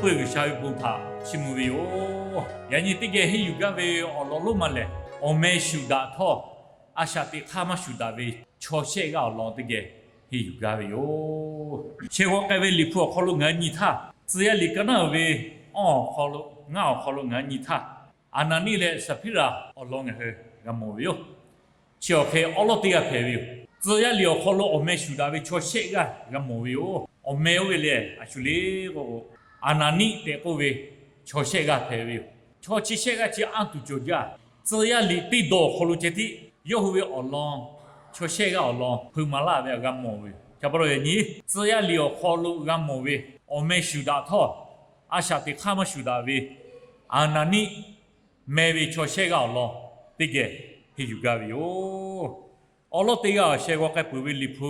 Oˇ ve G'uiˬsha ve bon htaꞈ chiˇ mvuh ve yoˬ. Yaꞈ nyi teˇ geh henˇ yuˬ gaˇ ve awˬ lawn lonˉ ma lehˬ, awˬ meh shuˍ daꞈ htawˇ, a shaꞈ teꞈ hk'aˇ maˇ shuˍ daꞈ ve chaw shehˆ g'aˇ awˬ lawn teˇ geh henˇ yuˬ gaˇ ve yoˬ. Sheh g'aw k'ai ve Liꞈ hpu awˬ hk'aw lo ngaˬ hui nyi htaˇ, Tcuh yaˇ liꞈ ka naˉ uiˍ ve awˇ awˬ hk'aw lo ngaˇ awˬ hk'aw lo ngaˬ hui nyi htaˇ, Aˍnaˍniˆ leh Saˍhpiˉraꞈ awˬ lawn ngaˬ hui g'a mawˬ ve yoˬ. Chi awˬ hk'e awˉ lawˉ teˇ g'aˇ hpehꞈ ve yoˬ. Tcuh yaˇ liꞈ awˬ hk'aw lo awˬ meh shuˍ daꞈ ve chaw shehˆ g'aˇ g'a mawˬ ve yoˬ. Awˬ meh oˇ ve lehˬ a shu le k'o k'o, Aˍnaˍniˆ tehꞈ k'oˆ ve chaw shehˆ g'aˇ hpehꞈ ve yoˬ. Chaw chi shehˆ g'aˇ chi anˇ tuˬ cawˬ jaˇ. Tcuh yaˇ liꞈ teˇ dawˬ awˬ hk'aw lo ceh tiˉ yawˇ hui ve awˬ lawn, chaw shehˆ g'aˇ awˬ lawn hpeuꞈ maˍ laˇ ve g'a mawˬ ve yoˬ. Ca pa taw yaꞈ nyi Tcuh yaˇ liꞈ awˬ hk'aw lo g'a mawˬ ve awˬ meh shuˍ daꞈ htawˇ, a shaꞈ teꞈ hk'aˇ maˇ shuˍ daꞈ ve Aˍnaˍniˆ meh ve chaw shehˆ g'aˇ awˬ lawn teˇ geh henˇ yuˬ gaˇ ve yoˬ. Awˉ lawˉ teˇ g'aˇ awˬ sheh g'aw k'ai peuˬ ve Liꞈ hpu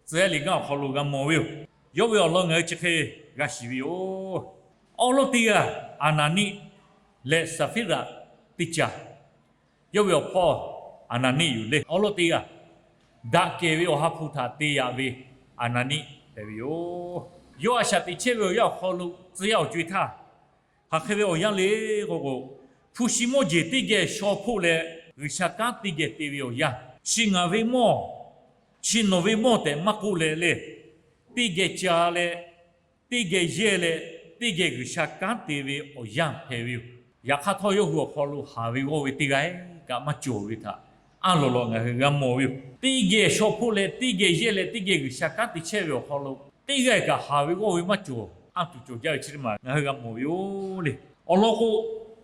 Tcuh yaˇ liꞈ ngaˇ awˬ hk'aw lo g'a mawˬ ve yoˬ. Yawˇ ve awˬ lawn ngaˬ hui chi hk'e g'a shiˍ ve yoˬ. Awˉ lawˉ teˇ g'aˇ Aˍnaˍniˆ leh Saˍhpiˉraꞈ teˇ caˇ. Yawˇ ve awˬ hpawˇ Aˍnaˍniˆ yoˬ le. Awˉ lawˉ teˇ g'aˇ daꞈ kehˬ ve Awˬ ha hpu htaꞈ te yaꞈ ve Aˍnaˍniˆ hpehꞈ ve yoˬ. Yawˇ a shaꞈ teꞈ chehˇ ve awˬ yanˇ awˬ hk'aw lo tcuh yaˇ awˬ co-e htaˇ, hk'aˬ hk'e ve awˬ yanˇ le k'o k'o, hpu shi mawˇ jeˬ teˇ geh shaw hpoˆ leh G'uiˬsha kanˉ teˇ geh te ve awˬ yanˇ, chi ngaˬ ve mawˇ, chi nawˬ ve mawˇ tehꞈ maˇ k'oˆ leh le, teˇ geh ca leh, teˇ geh yehˇ leh, teˇ geh G'uiˬsha kanˉ te ve awˬ yanˇ hpehꞈ ve yoˬ. Yaꞈ hk'aˇ htawˇ, yawˇ hui awˬ hk'aw lo haˍ ve g'awˇ ve teˇ g'aˇ kaꞈ maˇ cawˬ ve htaꞈ anˇ lawˬ lawꞈ ngaˬ hui g'a mawˬ ve yoˬ. Teˇ geh shaw hpoˆ leh, teˇ geh yehˇ leh, teˇ geh G'uiˬsha kanˉ te chehˇ ve awˬ hk'aw lo teˇ g'aˇ kaꞈ haˍ ve g'awˇ ve maˇ cawˬ, anˇ tuˬ cawˬ jaˇ ve chi teˇ maˬ ngaˬ hui g'a mawˬ ve yoˬ le. Awˬ lawn k'o,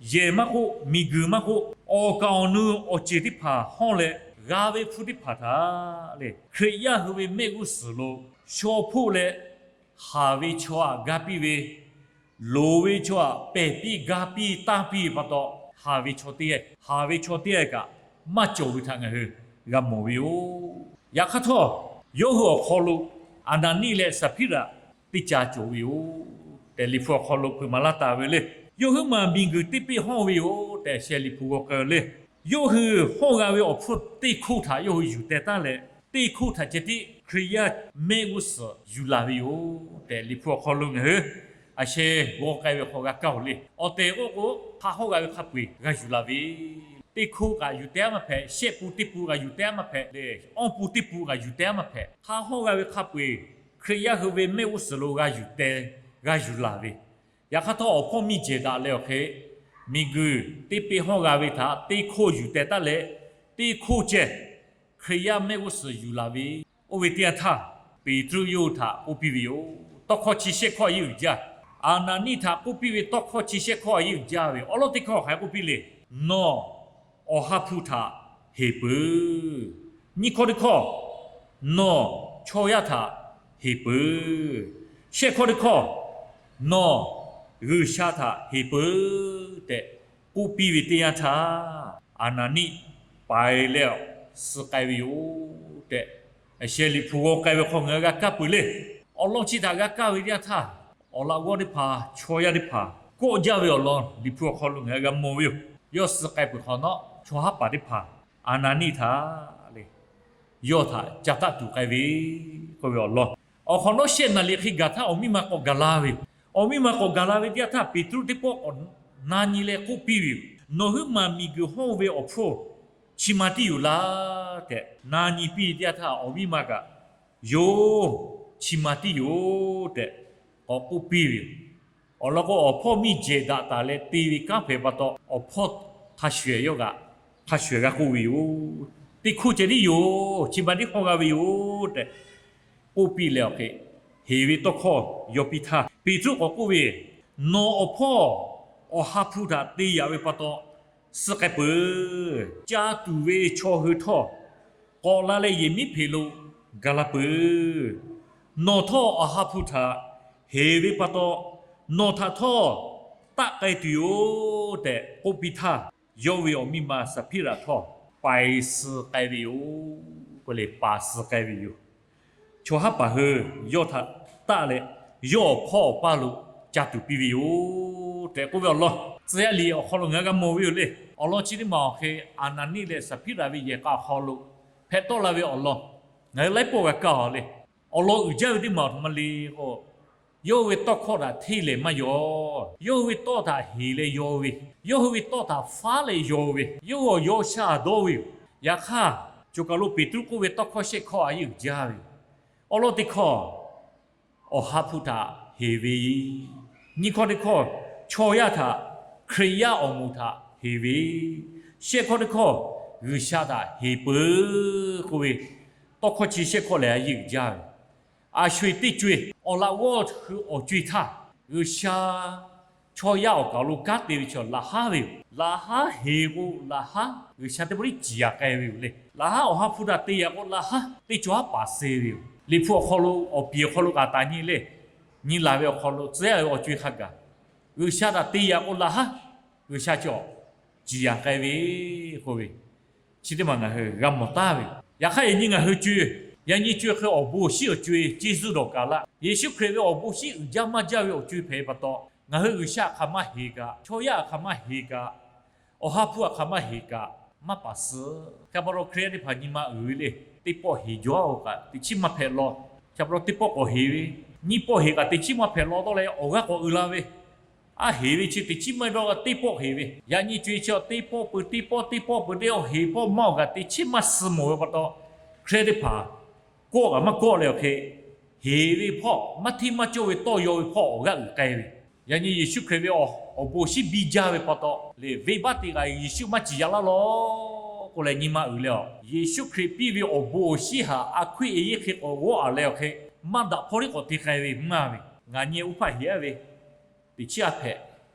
yehˬ maˇ k'oˆ, miˬguiˬ maˇ k'oˆ, awˬ kaˍ awˬ nu awˬ ceˬ teˇ hpaˍ hawˇ leh g'a ve hpu teˇ hpaˍ htaꞈ le, Hkriꞈ yaˇ hui ve mehˆ g'uˇ suhˍ lo shaw hpoˆ leh haˍ ve chaw aꞈ ga piˇ ve, loˍ ve chaw aꞈ pehˬ piˇ ga piˇ tanˇ piˇ ve pa taw, haˍ ve chaw teˇ g'aˇ, haˍ ve chaw teˇ g'aˇ kaꞈ maˇ cawˬ ve htaꞈ ngaˬ hui g'a mawˬ ve yoˬ. Yaꞈ hk'aˇ htawˇ, yawˇ hui awˬ hk'aw lo Aˍnaˍniˆ leh Saˍhpiˉraꞈ teˇ caˇ cawˬ ve yoˬ tehꞈ Liꞈ hpu awˬ hk'aw lo hpeuꞈ maˍ laˇ taˍ ve le. Yawˇ huiˉ maˬ miˬguiˬ teˇ peˆ hawˇ ve yoˬ tehꞈ sheh Liꞈ hpu g'aw k'ai le. Yawˇ hui hawˇ g'a ve awˬ hpfuhˇ teˇ hkoˇ htaꞈ yawˇ hui yuˬ teh taˉ leh, teˇ hkoˇ htaꞈ ceh tiˉ Hkriꞈ yaˇ mehˆ g'uˇ suhˍ yuˬ laˬ ve yoˬ tehꞈ Liꞈ hpu awˬ hk'aw lo ngaˬ hui a sheh g'aw k'ai ve hk'aw g'a kaˇ-oˬ le. Awˬ tehˬ k'oˆ k'o, hk'a hawˇ g'a ve hk'a peu-eˬ g'a yuˬ laˬ ve, teˇ hkoˇ kaꞈ yuˬ teh-a maˇ hpehꞈ, shehˆ pun teˇ pun kaꞈ yuˬ teh-a maˇ hpehꞈ le, awˇ pun teˇ pun kaꞈ yuˬ teh-a maˇ hpehꞈ. Hk'a hawˇ g'a ve hk'a peu-eˬ Hkriꞈ yaˇ hui ve mehˆ g'uˇ suhˍ lo g'a yuˬ teh, g'a yuˬ laˬ ve, yaꞈ hk'aˇ htawˇ, awˬ hpawˇ miˇ jehˬ daꞈ leh awˬ hk'e, miˬguiˬ teˇ peˆ hawˇ g'a ve htaꞈ teˇ hkoˇ yuˬ teh taˉ leh, teˇ hkoˇ ceh Hkriꞈ yaˇ mehˆ g'uˇ suhˍ yuˬ laˬ ve, oˇ ve teˇ yanˇ htaˇ, Peˍtruˆ yawˇ hui htaꞈ k'oˆ piˇ ve yoˬ. Tawˇ hkawˇ chi shehˆ hkawˇ a yeˇ uiˍ jaˇ. Aˍnaˍniˆ htaꞈ k'oˆ piˇ ve tawˇ hkawˇ chi shehˆ hkawˇ a yeˇ uiˍ jaˇ ve awˉ lawˉ teˇ hkawˇ hk'aˬ hk'e k'oˆ piˇ le. Nawˬ awˬ ha hpu htaꞈ heˍ peuˬ. Nyiˇ hkawˇ teˇ hkawˇ, nawˬ chaw yaˇ htaꞈ heˍ peuˬ. Shehˆ hkawˇ teˇ hkawˇ, nawˬ G'uiˬsha htaꞈ heˍ peuˬ tehꞈ k'oˆ piˇ ve teˇ yanˇ htaˇ, Aˍnaˍniˆ paiˍ leh suh k'ai ve yoˬ tehꞈ, sheh Liꞈ hpu g'aw k'ai ve hk'aw ngaˬ hui g'a kaˇ peuˬ le. Awˬ lawn chi htaꞈ g'a kaˇ ve teˇ yanˇ htaˇ, awˬ laꞈ g'awˇ teˇ hpaˍ, chaw yaˇ teˇ hpaˍ kawˆ jaˇ ve awˬ lawn Liꞈ hpu awˬ hk'aw lo ngaˬ hui g'a mawˬ ve yoˬ. Yawˇ suh k'ai peuˬ hk'awꞈ nawˉ, chaw haˉ paˍ teˇ hpaˍ Aˍnaˍniˆ htaꞈ le, yawˇ htaꞈ ca taˆ tuˬ k'ai ve k'oˆ ve awˬ lawn. Awˬ hk'awꞈ nawˉ shehˆ naˍ riˍ hk'e gaˬ htaˇ, awˬ miˇ ma k'awꞈ gaˬ la ve yoˬ. Awˬ miˇ ma k'awꞈ gaˬ la ve teˇ yanˇ htaˇ, Peˍtruˆ teˇ pawˆ k'awꞈ na nyi leh k'oˆ piˇ ve yoˬ. Nawˬ huiˉ maˬ miˬguiˬ hawˇ ve awˬ hpfuhˇ chi ma tiˉ yoˬ laˇ tehꞈ na nyi piˇ ve teˇ yanˇ htaˇ, awˬ miˇ ma kaꞈ, Yoˬ, chi ma tiˉ yoˬ tehꞈ k'awꞈ k'oˆ piˇ ve yoˬ. Awˬ lawn k'o, awˬ hpawˇ miˇ jehˬ daꞈ taˍ leh te ve kanˉ hpehꞈ pa taw, awˬ hpawˇ hk'a shuˍ yawˇ kaꞈ hk'a shuˍ g'a k'oˆ ve yoˬ. Teˇ hkoˇ ceh tiˉ yoˬ, chi ma tiˉ hawˇ g'a ve yoˬ tehꞈ k'oˆ piˇ leh awˬ hk'e, heˍ ve tawˇ hkawˇ yaw piˇ htaˇ, Peˍtruˆ k'awꞈ k'oˆ ve, Nawˬ awˬ hpawˇ awˬ ha hpu htaꞈ te yaꞈ ve pa taw, suh k'ai peuˬ. Ca tuˬ ve chaw hui htawˇ, k'awꞈ la leh yehˬ miˉ hpeꞈ lo gaˬ la peuˬ. Nawˬ htawˇ awˬ ha hpu htaꞈ heˍ ve pa taw, nawˬ htaꞈ htawˇ taˆ k'ai tuˬ yoˬ tehꞈ k'oˆ piˇ htaˇ, yawˇ ve awˬ miˇ ma Saˍhpiˉraꞈ htawˇ paiˍ suh k'ai ve yoˬ. K'oˆ leh paˍ suh k'ai ve yoˬ. Chaw haˉ paˍ hui yawˇ htaꞈ taˆ leh, yawˇ awˬ hpawˇ awˬ paˇ lo ca tuˬ piˇ ve yoˬ tehꞈ k'oˆ ve awˬ lawn, Tcuh yaˇ liꞈ awˬ hk'aw lo ngaˬ hui g'a mawˬ ve yoˬ le. Awˬ lawn chi teˇ maˬ awˬ hk'e, Aˍnaˍniˆ leh Saˍhpiˉraꞈ ve yehˬ k'a awˬ hk'aw lo hpehꞈ tawˆ la ve awˬ lawn ngaˬ hui laiˉ pawˆ g'a kaˇ-oˬ le. Awˬ lawn uiˍ jaˇ ve teˇ maˬ awˬ htoꞈ ma le k'o, Yawˇ hui ve tawˇ hkawˇ htaꞈ hteˇ lehˬ maˇ yaw. Yawˇ hui ve tawˇ htaꞈ heˍ leh yaw ve, yawˇ hui ve tawˇ htaꞈ faˉ leh yaw ve, yawˇ hui awˬ yawˇ sha dawˇ ve yoˬ. Yaꞈ hk'aˇ, cawˬ kaˬ lo Peˍtruˆ k'oˆ ve tawˇ hkawˇ shehˆ hkawˇ a yeˇ uiˍ jaˇ ve yoˬ. Awˬ lawn teˇ hkawˇ, Awˬ ha hpu htaꞈ heˍ ve, nyiˇ hkawˇ teˇ hkawˇ chaw yaˇ htaꞈ, Hkriꞈ yaˇ awˬ moˍ htaꞈ heˍ ve, shehˆ hkawˇ teˇ hkawˇ G'uiˬsha htaꞈ heˍ peuˬ k'oˆ ve, tawˇ hkawˇ chi shehˆ hkawˇ lehˬ a yeˇ uiˍ jaˇ ve. A sho-eˬ teˇ co-eˬ awˬ laꞈ g'awˇ hui awˬ co-eˬ htaˇ, G'uiˬsha chaw yaˇ awˬ kaˍ lo kanˉ te ve chaw laꞈ haˉ ve yoˬ. Laꞈ haˉ heˍ k'o, laꞈ haˉ G'uiˬsha teˇ pawˆ tiˉ ciˍ yanˍ k'ai ve yoˬ le. Laꞈ haˉ Awˬ ha hpu htaꞈ te yaꞈ k'o, laꞈ haˉ teˇ cawˬ haˉ paˍ suh ve yoˬ. Liꞈ hpu awˬ hk'aw lo awˬ piˍ awˬ hk'aw lo kaꞈ taˍ nyi le. Nyi laˬ ve awˬ hk'aw lo tcuh yaˇ ve awˬ co-eˬ hk'a gaˬ, G'uiˬsha htaꞈ te yaꞈ k'o laꞈ haˉ, G'uiˬsha cawˬ ciˍ yanˍ k'ai ve k'oˆ ve, chi teˇ maˬ ngaˬ hui g'a mawˬ taˍ ve. Yaꞈ hk'aˇ, yaꞈ nyi ngaˬ hui co-eˬ, yaꞈ nyi co-eˬ hk'e awˬ bon awˬ shinˉ awˬ co-eˬ Yeˍsuˆ dawˬ kaˬ laˇ. Yeˍsuˆ Hkriꞈ ve awˬ bon awˬ shinˉ uiˍ jaˇ maˇ jaˇ ve awˬ co-eˬ hpehꞈ ve pa taw, ngaˬ hui G'uiˬsha htaꞈ hk'aˬ maˇ heˍ kaꞈ, chaw yaˇ htaꞈ hk'aˬ maˇ heˍ kaꞈ, Awˬ ha hpu htaꞈ hk'aˬ maˇ heˍ kaꞈ maˇ paˍ suh. Hk'e pa taw Hkriꞈ yaˇ teˇ hpaˍ nyi ma uiˍ ve le. Teˇ pawˆ heˍ jaw-oˬ kaꞈ teꞈ chiˉ maˇ hpehꞈ law. Hk'e pa taw teˇ pawˆ k'awꞈ heˍ ve, nyiˇ pawˆ heˍ kaꞈ teꞈ chiˉ maˇ hpehꞈ law dawˇ leh awˬ g'aˇ k'awꞈ uiˍ la ve, a heˍ ve chi teꞈ chiˉ maˇ dawˇ, teˇ pawˆ heˍ ve, yaꞈ nyi co-eˬ chi teˇ pawˆ peuˬ teˇ pawˆ, teˇ pawˆ peuˬ teˇ pawˆ heˍ pawˆ maˇ-oˬ kaꞈ teꞈ chiˉ maˇ suh mawˬ ve pa taw, Hkriꞈ yaˇ teˇ hpaˍ kawˆ kaꞈ maˇ kawˆ leh awˬ hk'e, heˍ ve hpawˇ maˇ hteˇ maˇ cawˇ ve tawˇ yaw ve hpawˇ awˬ g'aˇ uiˍ k'ai ve, yaꞈ nyi Yeˍsuˆ Hkriꞈ ve awˬ bon awˬ shinˉ biˇ jaˇ ve pa taw le, venˇbaˆ teˇ g'aˇ Yeˍsuˆ maˇ ciˍ yaˇ laˇ law k'oˆ leh nyi ma uiˍ leh, Yeˍsuˆ Hkriꞈ piˇ ve awˬ bon awˬ shinˉ htaꞈ a hkuiˉ e yeˇ hk'e k'awꞈ g'awˇ-a leh awˬ hk'e, maˇ daꞈ hpawˇ tiˉ k'awꞈ te k'ai ve maˇ ve, ngaˬ nyi oˇ hpaˇ heˍ-a ve teꞈ chiˉ a hpehꞈ,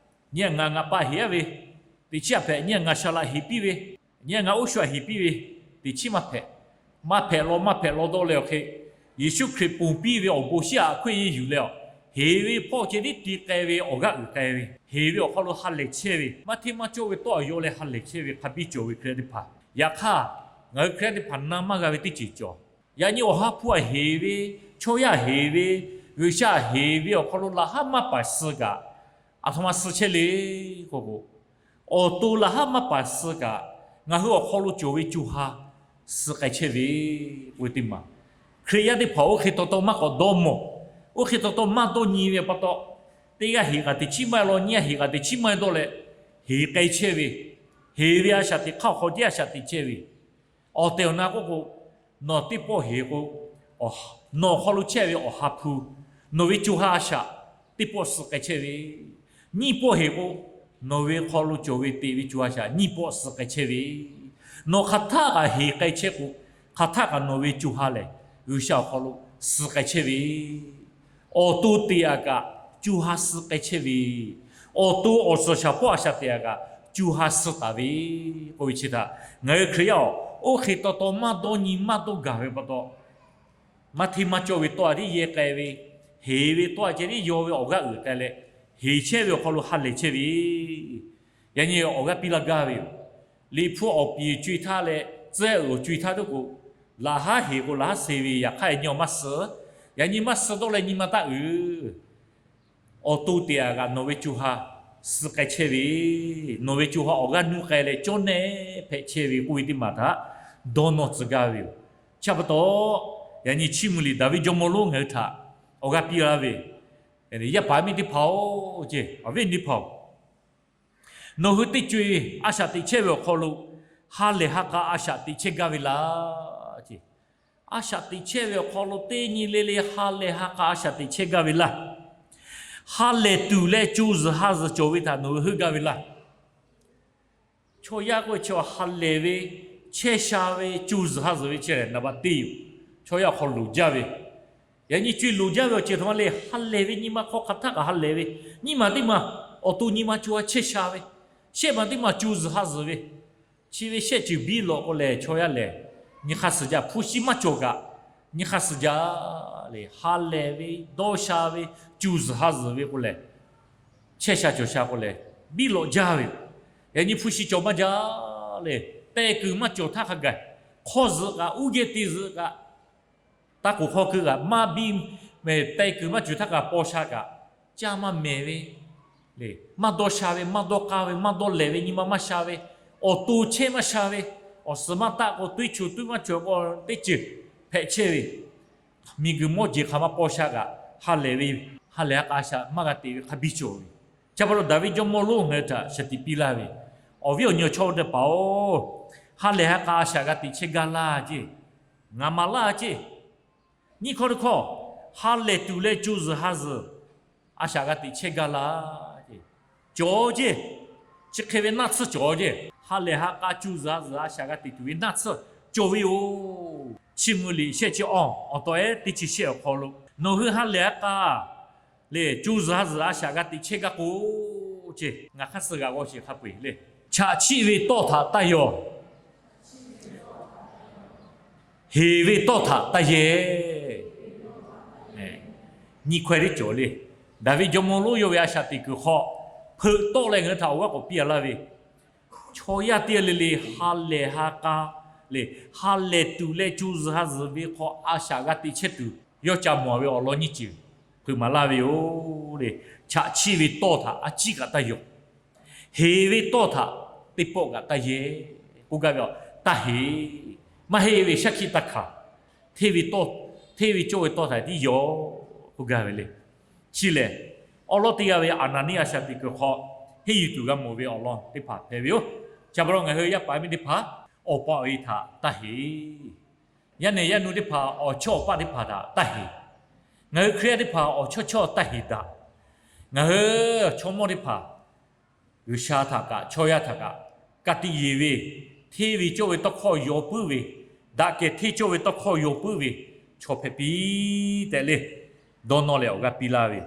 nyi ngaˬ ngaˬ pa heˍ-a ve teꞈ chiˉ a hpehꞈ, nyi ngaˬ shaˍ laꞈ heˍ piˇ ve, nyi ngaˬ oˇ shu aꞈ heˍ piˇ ve teꞈ chiˉ maˇ hpehꞈ, maˇ hpehꞈ law maˇ hpehꞈ law dawˇ leh awˬ hk'e, Yeˍsuˆ Hkriꞈ ponˬ piˇ ve awˬ bon awˬ shinˉ a hkuiˉ e yeˇ yuˬ leh, heˍ ve hpawˇ ceh tiˉ te k'ai ve awˬ g'aˇ uiˍ k'ai ve, heˍ ve awˬ hk'aw lo ha lehˬ chehˇ ve, maˇ hteˇ maˇ cawˇ ve tawˇ a yaw leh ha lehˬ chehˇ ve hk'a biˇ cawˬ ve Hkriꞈ yaˇ teˇ hpaˍ. Yaꞈ hk'aˇ, ngaˬ hui Hkriꞈ yaˇ teˇ hpaˍ na maˇ g'a ve teˇ ceuˬ cawˬ. Yaꞈ nyi Awˬ ha hpu aꞈ heˍ ve, chaw yaˇ heˍ ve, G'uiˬsha heˍ ve awˬ hk'aw lo laꞈ haˉ maˇ paˍ suh kaꞈ, aˬ htoꞈ ma suh chehˇ le k'o k'o, awˬ to laꞈ haˉ maˇ paˍ suh kaꞈ, ngaˬ hui awˬ hk'aw lo cawˬ ve co ha suh k'ai chehˇ ve k'oˆ ve teˇ maˬ. Hkriꞈ yaˇ teˇ hpaˍ oˇ hk'e taw taw maˇ k'awꞈ dawˇ mawˬ, oˇ hk'e taw taw maˇ dawˇ nyi ve pa taw, teˇ g'aˇ heˍ kaꞈ teꞈ chiˉ maˇ law, nyiˇ g'aˇ heˍ kaꞈ teꞈ chiˉ maˇ dawˇ leh, heˍ k'ai chehˇ ve, heˍ ve a shaꞈ teꞈ hk'aˇ awˬ hk'aw jehˇ a shaꞈ teꞈ chehˇ ve, awˬ tehˬ awˬ na k'oˆ k'o, nawˬ teˇ pawˆ heˍ k'o, nawˬ hk'aw lo chehˇ ve Awˬ ha hpu, nawˬ ve co ha a shaꞈ teˇ pawˆ suh k'ai chehˇ ve, nyiˇ pawˆ heˍ k'o, nawˬ ve hk'aw lo cawˬ ve teꞈ ve co ha shaꞈ nyiˇ pawˆ suh k'ai chehˇ ve, nawˬ hk'aˬ htaˆ kaꞈ heˍ k'ai chehˇ k'o, hk'aˬ htaˆ kaꞈ nawˬ ve co ha lehˬ G'uiˬsha awˬ hk'aw lo suh k'ai chehˇ ve, awˬ to teꞈ-a kaꞈ co ha suh k'ai chehˇ ve, awˬ to awˬ suhˍ shaˍ hpawˇ a shaꞈ teꞈ-a kaꞈ co ha suh taˍ ve k'oˆ ve chi htaꞈ ngaˬ hui Hkriꞈ yaˇ-oˬ, oˇ hk'e taw taw maˇ dawˇ nyi maˇ dawˇ gaˬ ve pa taw, maˇ hteˇ maˇ cawˇ ve tawˇ a tiˉ yehˇ k'ai ve, heˍ ve tawˇ a ceh tiˉ yaw ve awˬ g'aˇ uiˍ k'ai leh, heˍ chehˇ ve awˬ hk'aw lo ha lehˬ chehˇ ve, yaꞈ nyi awˬ g'aˇ piˇ laˇ gaˇ ve yoˬ. Liꞈ hpu awˬ piˍ co-e htaˇ leh tcuhˉ uiˍ awˬ co-e htaˇ teˇ k'o, laꞈ haˉ heˍ k'o laꞈ haˉ suh ve, yaꞈ hk'aˇ yaꞈ nyi awˬ maˇ suh. Yaꞈ nyi maˇ suh dawˇ leh nyi ma taˇ uiˍ. Awˬ to teꞈ-a kaꞈ nawˬ ve co ha suh k'ai chehˇ ve, nawˬ ve co ha awˬ g'aˇ nuˇ k'ai leh cawˇ nehˇ hpehꞈ chehˇ ve k'oˆ ve teˇ maˬ htaꞈ dawˇ nawˇ tcuh gaˇ ve yoˬ. Chi pa taw, yaꞈ nyi chiˇ mvuh liꞈ Daˍviˆ jawˇmawˇ lonˉ ngaˬ hui htaꞈ awˬ g'aˇ piˇ laˇ ve, yaˇ paˍ miˇ teˇ hpaˍ-oˬ, awˬ viˉ teˇ hpaˍ-oˬ, nawˬ hui teˇ co-e a shaꞈ teꞈ chehˇ ve awˬ hk'aw lo ha lehˬ ha k'a a shaꞈ teꞈ chehˇ gaˇ ve laˇ. A shaꞈ teꞈ chehˇ ve awˬ hk'aw lo teˇ nyi le le ha lehˬ ha k'a a shaꞈ teꞈ chehˇ gaˇ ve laˇ. Ha lehˬ tuˬ leh co zuhˬ ha zuhˬ cawˬ ve htaꞈ nawˬ hui heuˆ gaˇ ve laˇ. Chaw yaˇ k'oˆ ve chi ha lehˬ ve, chehˇ sha ve, co zuhˬ ha zuhˬ ve chi lehˬ naˍ baˬ teˇ yoˬ. Chaw yaˇ awˬ hk'aw loˍ jaˇ ve, yaꞈ nyi co-e loˍ jaˇ ve awˬ ceuˬ htaꞈ ma le, ha lehˬ ve nyi ma hk'aw hk'aˬ htaˆ kaꞈ ha lehˬ ve, nyiˇ maˬ teˇ maˬ awˬ to nyi ma co ha chehˇ sha ve, shehˆ maˬ teˇ maˬ co zuhˬ ha zuhˬ ve, chi ve shehˆ ceuˬ biˇ lawꞈ k'o lehˬ chaw yaˇ lehˬ nyi hk'aˇ suhˍ jaˇ. Hpu shi maˇ cawˬ kaꞈ nyi hk'aˇ suhˍ jaˇ le. Ha lehˬ ve, dawˇ sha ve, co zuhˬ ha zuhˬ ve k'o lehˬ, chehˇ sha cawˬ sha k'o lehˬ biˇ lawꞈ jaˇ ve yoˬ. Yaꞈ nyi hpu shi cawˬ maˇ jaˇ le. Teh kuiˬ maˇ cawˬ htaˇ hk'a gaˬ, hk'awˇ zuhꞈ kaꞈ uˉ geh te zuhꞈ kaꞈ, taˇ k'oˍ hk'aw keu kaꞈ maˇ biˇ, teh kuiˬ maˇ cawˬ htaˇ kaꞈ paw sha kaꞈ, caˇ maˇ mehˍ ve, maˇ dawˇ sha ve, maˇ dawˇ k'aˇ ve, maˇ dawˇ lehˬ ve, nyi ma maˇ sha ve, awˬ to chehˇ maˇ sha ve, awˬ suhˍ maˇ taˆ k'o tuˉ cho tuˉ maˇ cho k'o teˇ ceuˬ hpehꞈ chehˇ ve, miˬguiˬ mawˇ jeˬ hk'aˬ ma paw sha kaꞈ ha lehˬ ve, ha lehˬ ha k'a a shaꞈ maˇ g'a teꞈ ve hk'a biˇ cawˬ ve. Chi pa taw Daˍviˆ jawˇmawˇ lonˉ ngaˬ hui htaꞈ shaˍ tiꞈ piˇ laˇ ve, awˬ viˉ awˬ nyi awˬ chawˇ teˇ hpaˍ-oˬ, ha lehˬ ha k'a a shaꞈ g'a teꞈ chehˇ gaˇ laˇ ceˇ. Ngaˬ maˍ laˇ ceˇ. Nyiˇ hkawˇ teˇ hkawˇ, ha lehˬ tuˬ leh co zuhˬ ha zuhˬ a shaꞈ g'a teꞈ chehˇ gaˇ laˇ ceˇ. Cawˬ ceˇ. Chi hk'e ve naˆ tsuhˇ cawˬ ceˇ. Ha lehˬ ha k'a co zuhˬ ha zuhˬ a shaꞈ g'a teꞈ tuˬ ve naˆ tsuhˇ cawˬ ve yoˬ. Chiˇ mvuh liꞈ shehˆ chi awˬ, awˬ taw ehˉ teˇ chi shehˆ awˬ hk'aw lo, nawˬ hui ha lehˬ ha k'a lehˬ co zuhˬ ha zuhˬ a shaꞈ g'a teꞈ chehˇ gaˇ k'o ceˇ. Ngaˬ hk'aˇ suh g'a g'aw sheˍ hk'a peu-eˬ le. Chaꞈ chiˆ ve tawˇ htaꞈ taˇ yaw. Heˍ ve tawˇ htaꞈ taˇ yehˬ. Nyi hkawehˇ teˇ cawˬ le. Daˍviˆ jawˇmawˇ lonˉ yawˇ ve a shaꞈ teꞈ kuiˬ hk'aw, hpeuꞈ tawˆ leh ngaˬ hui htaꞈ awˬ g'aˇ k'awꞈ piˇ a laˇ ve, chaw yaˇ teˇ g'aˇ le le ha lehˬ ha k'a lehˬ, ha lehˬ tuˬ leh co zuhˬ ha zuhˬ ve hk'aw a shaꞈ g'a teꞈ chehˇ tuˬ, yawˇ ca mawˬ ve awˬ lawn nyiˇ ceuˬ hpeuꞈ maˍ laˇ ve yoˬ le. Chaꞈ chiˆ ve tawˇ htaꞈ a ciˉ kaꞈ taˇ yaw. Heˍ ve tawˇ htaꞈ teˇ pawˆ kaꞈ taˇ yehˬ k'oˆ gaˇ ve, taˇ heˍ. Maˇ heˆ ve shaˉ hkiˆ taˇ hkanˍ. Hteˇ ve tawˇ, hteˇ ve cawˇ ve tawˇ htaꞈ tiˉ yaw k'oˆ gaˇ ve le. Chi lehˬ, awˉ lawˉ teˇ g'aˇ ve Aˍnaˍniˆ a shaꞈ teꞈ kuiˬ hk'aw henˇ yuˬ tuˬ g'a mawˬ ve awˬ lawn teˇ hpaˍ hpehꞈ ve yoˬ. Chi pa taw ngaˬ hui yaˇ paˍ yaˇ miˇ teˇ hpaˍ awˬ pa awˬ e htaꞈ taˇ heˍ. Yaˇ nehˬ yaˇ nu teˇ hpaˍ awˬ chawˇ awˬ paˆ teˇ hpaˍ htaꞈ taˇ heˍ. Ngaˬ hui Hkriꞈ yaˇ teˇ hpaˍ awˬ chawˇ chawˇ taˇ heˍ daꞈ. Ngaˬ hui chaw mawˇ teˇ hpaˍ G'uiˬsha htaꞈ kaꞈ chaw yaˇ htaꞈ kaꞈ ka tiꞈ yeˬ ve, hteˇ ve cawˇ ve tawˇ hkawˇ yaw puiˉ ve, daꞈ kehˬ hteˇ cawˇ ve tawˇ hkawˇ yaw puiˉ ve chaw hpehꞈ piˇ tehꞈ le, dawˇ nawˇ leh awˬ g'aˇ piˇ laˇ ve.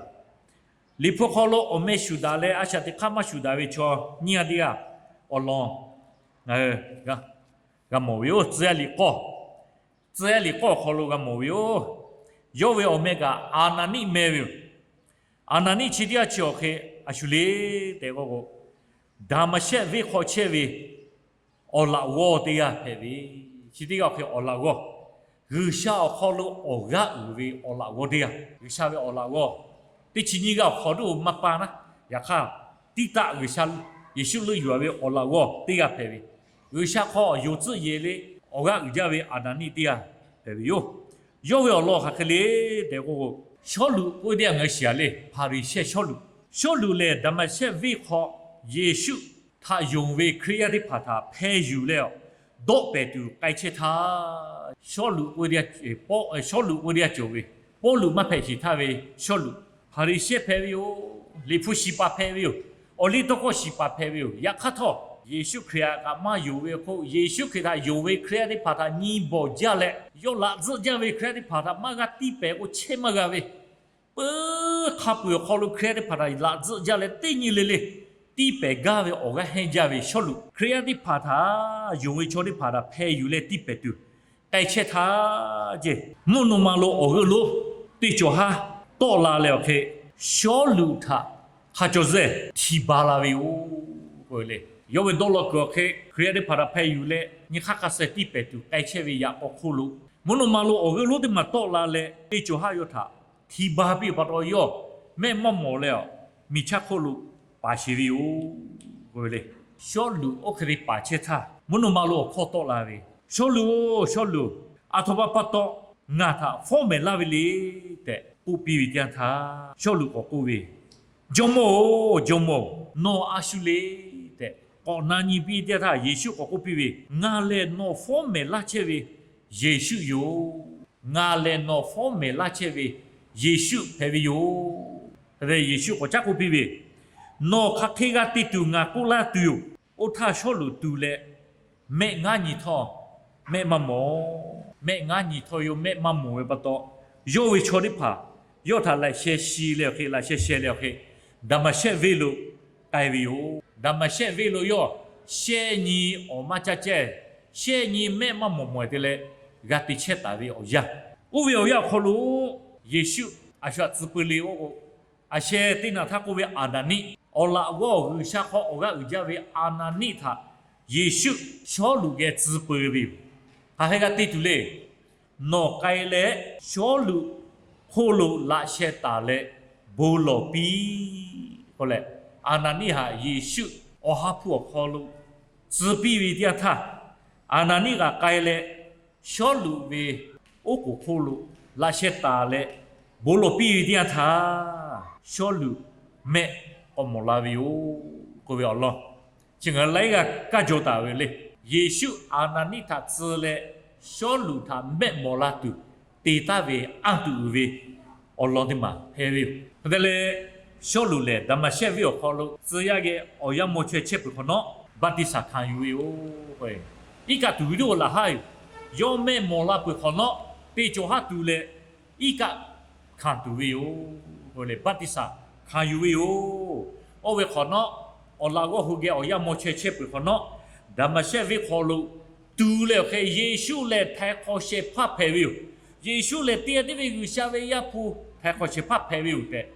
Liꞈ hpu hk'aw lo awˬ meh shuˍ daꞈ leh a shaꞈ teꞈ hk'aˇ maˇ shuˍ daꞈ ve chaw nyiˇ g'aˇ teˇ g'aˇ awˬ lawn ngaˬ hui g'a mawˬ ve yoˬ. Tcuh yaˇ liꞈ k'awˇ, tcuh yaˇ liꞈ k'awˇ awˬ hk'aw lo g'a mawˬ ve yoˬ. Yawˇ ve awˬ meh kaꞈ Aˍnaˍniˆ meh ve yoˬ. Aˍnaˍniˆ chi teˇ g'aˇ chi awˬ hk'e a shu le tehꞈ k'oˆ k'o, Daˍmaˍshehˆ venˇ hk'aw chehˇ ve awˬ laꞈ g'awˇ teˇ g'aˇ hpehꞈ ve. Chi teˇ g'aˇ awˬ hk'e awˬ laꞈ g'awˇ, G'uiˬsha awˬ hk'aw lo awˬ g'aˇ uiˍ ve awˬ laꞈ g'awˇ teˇ g'aˇ, G'uiˬsha ve awˬ laꞈ g'awˇ teˇ chi nyiˇ g'aˇ awˬ hk'aw lo maˇ paˇ naˉ. Yaꞈ hk'aˇ, tiˉ taˆ G'uiˬsha Yeˍsuˆ leuˆ yuˬ-a ve awˬ laꞈ g'awˇ teˇ g'aˇ hpehꞈ ve. G'uiˬsha hk'aw yonˍ tcuhˆ yehˬ le awˬ g'aˇ uiˍ jaˇ ve Aˍnaˍniˆ teˇ g'aˇ hpehꞈ ve yoˬ. Yawˇ ve awˬ lawn hk'aˬ hk'e le tehꞈ k'o, Sawˉluꞈ k'oˆ ve teˇ g'aˇ ngaˬ hui shiˍ-a le, Hpaˍriˍsehˇ Sawˉluꞈ. Sawˉluꞈ lehˬ Daˍmaˍshehˆ venˇ hk'aw Yeˍsuˆ htaꞈ yonˍ ve Hkriꞈ yaˇ teˇ hpaˍ htaꞈ hpeh yuˬ leh, dawˆ pehˍ tuˬ k'ai chehˇ htaˇ, Sawˉluꞈ k'oˆ ve teˇ g'aˇ cawˬ ve, Pawˇluꞈ maˇ hpehꞈ sheˍ htaˇ ve Sawˉluꞈ, Hpaˍriˍsehˇ hpehꞈ ve yoˬ. Liꞈ hpu shiˍ paˍ hpehꞈ ve yoˬ. Awˬliˇtawˇhkawˇ shiˍ paˍ hpehꞈ ve yoˬ. Yaꞈ hk'aˇ htawˇ, Yeˍsuˆ Hkriꞈ htaꞈ kaꞈ maˇ yonˍ ve hk'oˆ, Yeˍsuˆ Hkriꞈ htaꞈ yonˍ ve Hkriꞈ yaˇ teˇ hpaˍ htaꞈ nyi bawˬ jaˇ leh, yawˇ laꞈ tzuhˆ jaˇ ve Hkriꞈ yaˇ teˇ hpaˍ htaꞈ maˇ g'a tiˇ pehˍ k'o chehˇ maˇ g'a ve, puiˉ hk'a peu-eˬ awˬ hk'aw lo Hkriꞈ yaˇ teˇ hpaˍ htaꞈ laꞈ tzuhˆ jaˇ leh teˇ nyi le le tiˇ pehˍ gaˇ ve awˬ g'aˇ hehnˇ jaˇ ve Sawˉluꞈ, Hkriꞈ yaˇ teˇ hpaˍ htaꞈ yonˍ ve chaw teˇ hpaˍ htaꞈ hpeh yuˬ leh tiˇ pehˍ tuˬ k'ai chehˇ htaˇ, ceˇ, mvuhˇ naw ma lo awˬ g'euˆ lonˉ teˇ cawˬ haˉ tawˆ la leh awˬ hk'e, Sawˉluꞈ htaꞈ hk'a caw zehˇ hti ba la ve yoˬ. Yawˇ ve dawˇ law kuiˬ awˬ hk'e Hkriꞈ yaˇ teˇ hpaˍ htaꞈ hpeh yuˬ leh nyi hk'aˇ hk'a suh tiˇ pehˍ tuˬ k'ai chehˇ ve yaꞈ k'aw hk'oˆ lo, mvuhˇ naw ma lo awˬ g'euˆ lonˉ teˇ maˬ tawˆ la leh teˇ cawˬ haˉ yawˇ htaꞈ hti ba piˇ pa taw, yawˇ mehˆ maˇ mawˬ leh, miˬ chaˇ hk'oˆ lo paˍ sheˍ ve yoˬ. Sawˉluꞈ oˇ hk'e te paˍ chehˇ htaˇ, mvuhˇ naw ma lo awˬ hkawˇ tawˆ la ve, Sawˉluꞈ-oˬ, Sawˉluꞈ, aˬ htoꞈ ma pa taw ngaˬ htaꞈ fawˉ mehˍ laˇ ve le tehꞈ k'oˆ piˇ ve teˇ yanˇ htaˇ, Sawˉluꞈ k'awꞈ k'oˆ ve, Jawˇmawˇ-oˬ, Jawˇmawˇ, nawˬ a shu le tehꞈ k'awꞈ na nyi piˇ teˇ yanˇ htaˇ, Yeˍsuˆ k'awꞈ k'oˆ piˇ ve, Ngaˬ lehˬ nawˬ fawˉ mehˍ laˇ chehˇ ve Yeˍsuˆ yoˬ. Ngaˬ lehˬ nawˬ fawˉ mehˍ laˇ chehˇ ve Yeˍsuˆ hpehꞈ ve yoˬ. Yeˍsuˆ k'awꞈ caˉ k'oˆ piˇ ve, Nawˬ hk'aˬ hk'e g'a te tuˬ ngaˬ k'oˆ laˇ tuˬ yoˬ. Oˇ htaˇ Sawˉluꞈ tu leh mehˆ ngaˉ nyi htawˇ, mehˆ maˇ mawˬ. Mehˆ ngaˉ nyi htawˇ yawˇ mehˆ maˇ mawˬ ve pa taw, yawˇ ve chaw teˇ hpaˍ yawˇ htaꞈ laꞈ sheh shi leh awˬ hk'e, laꞈ sheh sheh leh awˬ hk'e, Daˍmaˍshehˆ venˇ lo k'ai ve yoˬ. Daˍmaˍshehˆ venˇ lo yawˇ shehˆ nyi awˬ maˇ caˇ cehˇ, shehˆ nyi mehˆ maˇ mawˬ mawˬ te leh g'a te chehˇ taˍ ve awˬ yanˇ, oˇ ve awˬ yanˇ awˬ hk'aw lo Yeˍsuˆ a shu htaꞈ tcuh peu le k'o, a sheh teˇ naꞈ htaˇ k'oˆ ve Aˍnaˍniˆ, awˬ laꞈ g'awˇ G'uiˬsha hk'aw awˬ g'aˇ uiˍ jaˇ ve Aˍnaˍniˆ htaꞈ Yeˍsuˆ Sawˉluꞈ geh tcuh peu ve yoˬ. Hk'aˬ hk'e g'a te tuˬ le. Nawˬ k'ai leh Sawˉluꞈ hk'oˆ lo laꞈ sheh taˍ leh bon lawˬ piˇ k'oˆ leh, Aˍnaˍniˆ htaꞈ Yeˍsuˆ awˬ ha hpu awˬ hk'aw lo tcuh piˇ ve teˇ yanˇ htaˇ, Aˍnaˍniˆ kaꞈ k'ai leh Sawˉluꞈ ve oˉ k'oˍ hk'oˆ lo laꞈ sheh taˍ leh bon lawˬ piˇ ve teˇ yanˇ htaˇ, Sawˉluꞈ mehˆ k'awꞈ mawˬ la ve yoˬ k'oˆ ve awˬ lawn, chi ngaˬ hui laiˉ g'aˇ kaˇ jaw taˍ ve le. Yeˍsuˆ Aˍnaˍniˆ htaꞈ tcuh leh Sawˉluꞈ htaꞈ mehˆ mawˬ la tuˬ te taˍ ve anˇ tuˬ uiˍ ve awˬ lawn teˇ maˬ hpehꞈ ve yoˬ. Hk'e te leh, Sawˉluꞈ lehˬ Daˍmaˍsehˆ venˇ awˬ hk'aw lo tcuh yaˇ geh awˬ yanˇ maw chaweh chehˇ peuˬ hk'awꞈ nawˉ, baˆtiˆsaˬ hkanˍ yuˬ ve yoˬ. Iˉ kaˆ tuˬ ve teˇ g'aˇ laꞈ haˉ yoˬ. Yawˇ mehˆ mawˬ la peuˬ hk'awꞈ nawˉ, te cawˬ haˉ tuˬ leh iˉ kaˆ hkanˍ tuˬ ve yoˬ. Baˆtiˆsaˬ hkanˍ yuˬ ve yoˬ. Oˇ ve hk'awꞈ nawˉ, awˬ laꞈ g'awˇ hui geh awˬ yanˇ maw chaweh chehˇ peuˬ hk'awꞈ nawˉ, Daˍmaˍsehˆ venˇ hk'aw lo tu leh awˬ hk'e Yeˍsuˆ lehˬ htaiˍ hk'awꞈ shehˍ hpaˇ hpehꞈ ve yoˬ. Yeˍsuˆ lehˬ teˇ g'aˇ tiˉ ve G'uiˬsha ve Yaˇ hpu htaiˍ hk'awꞈ shehˍ hpaˇ hpehꞈ ve yoˬ tehꞈ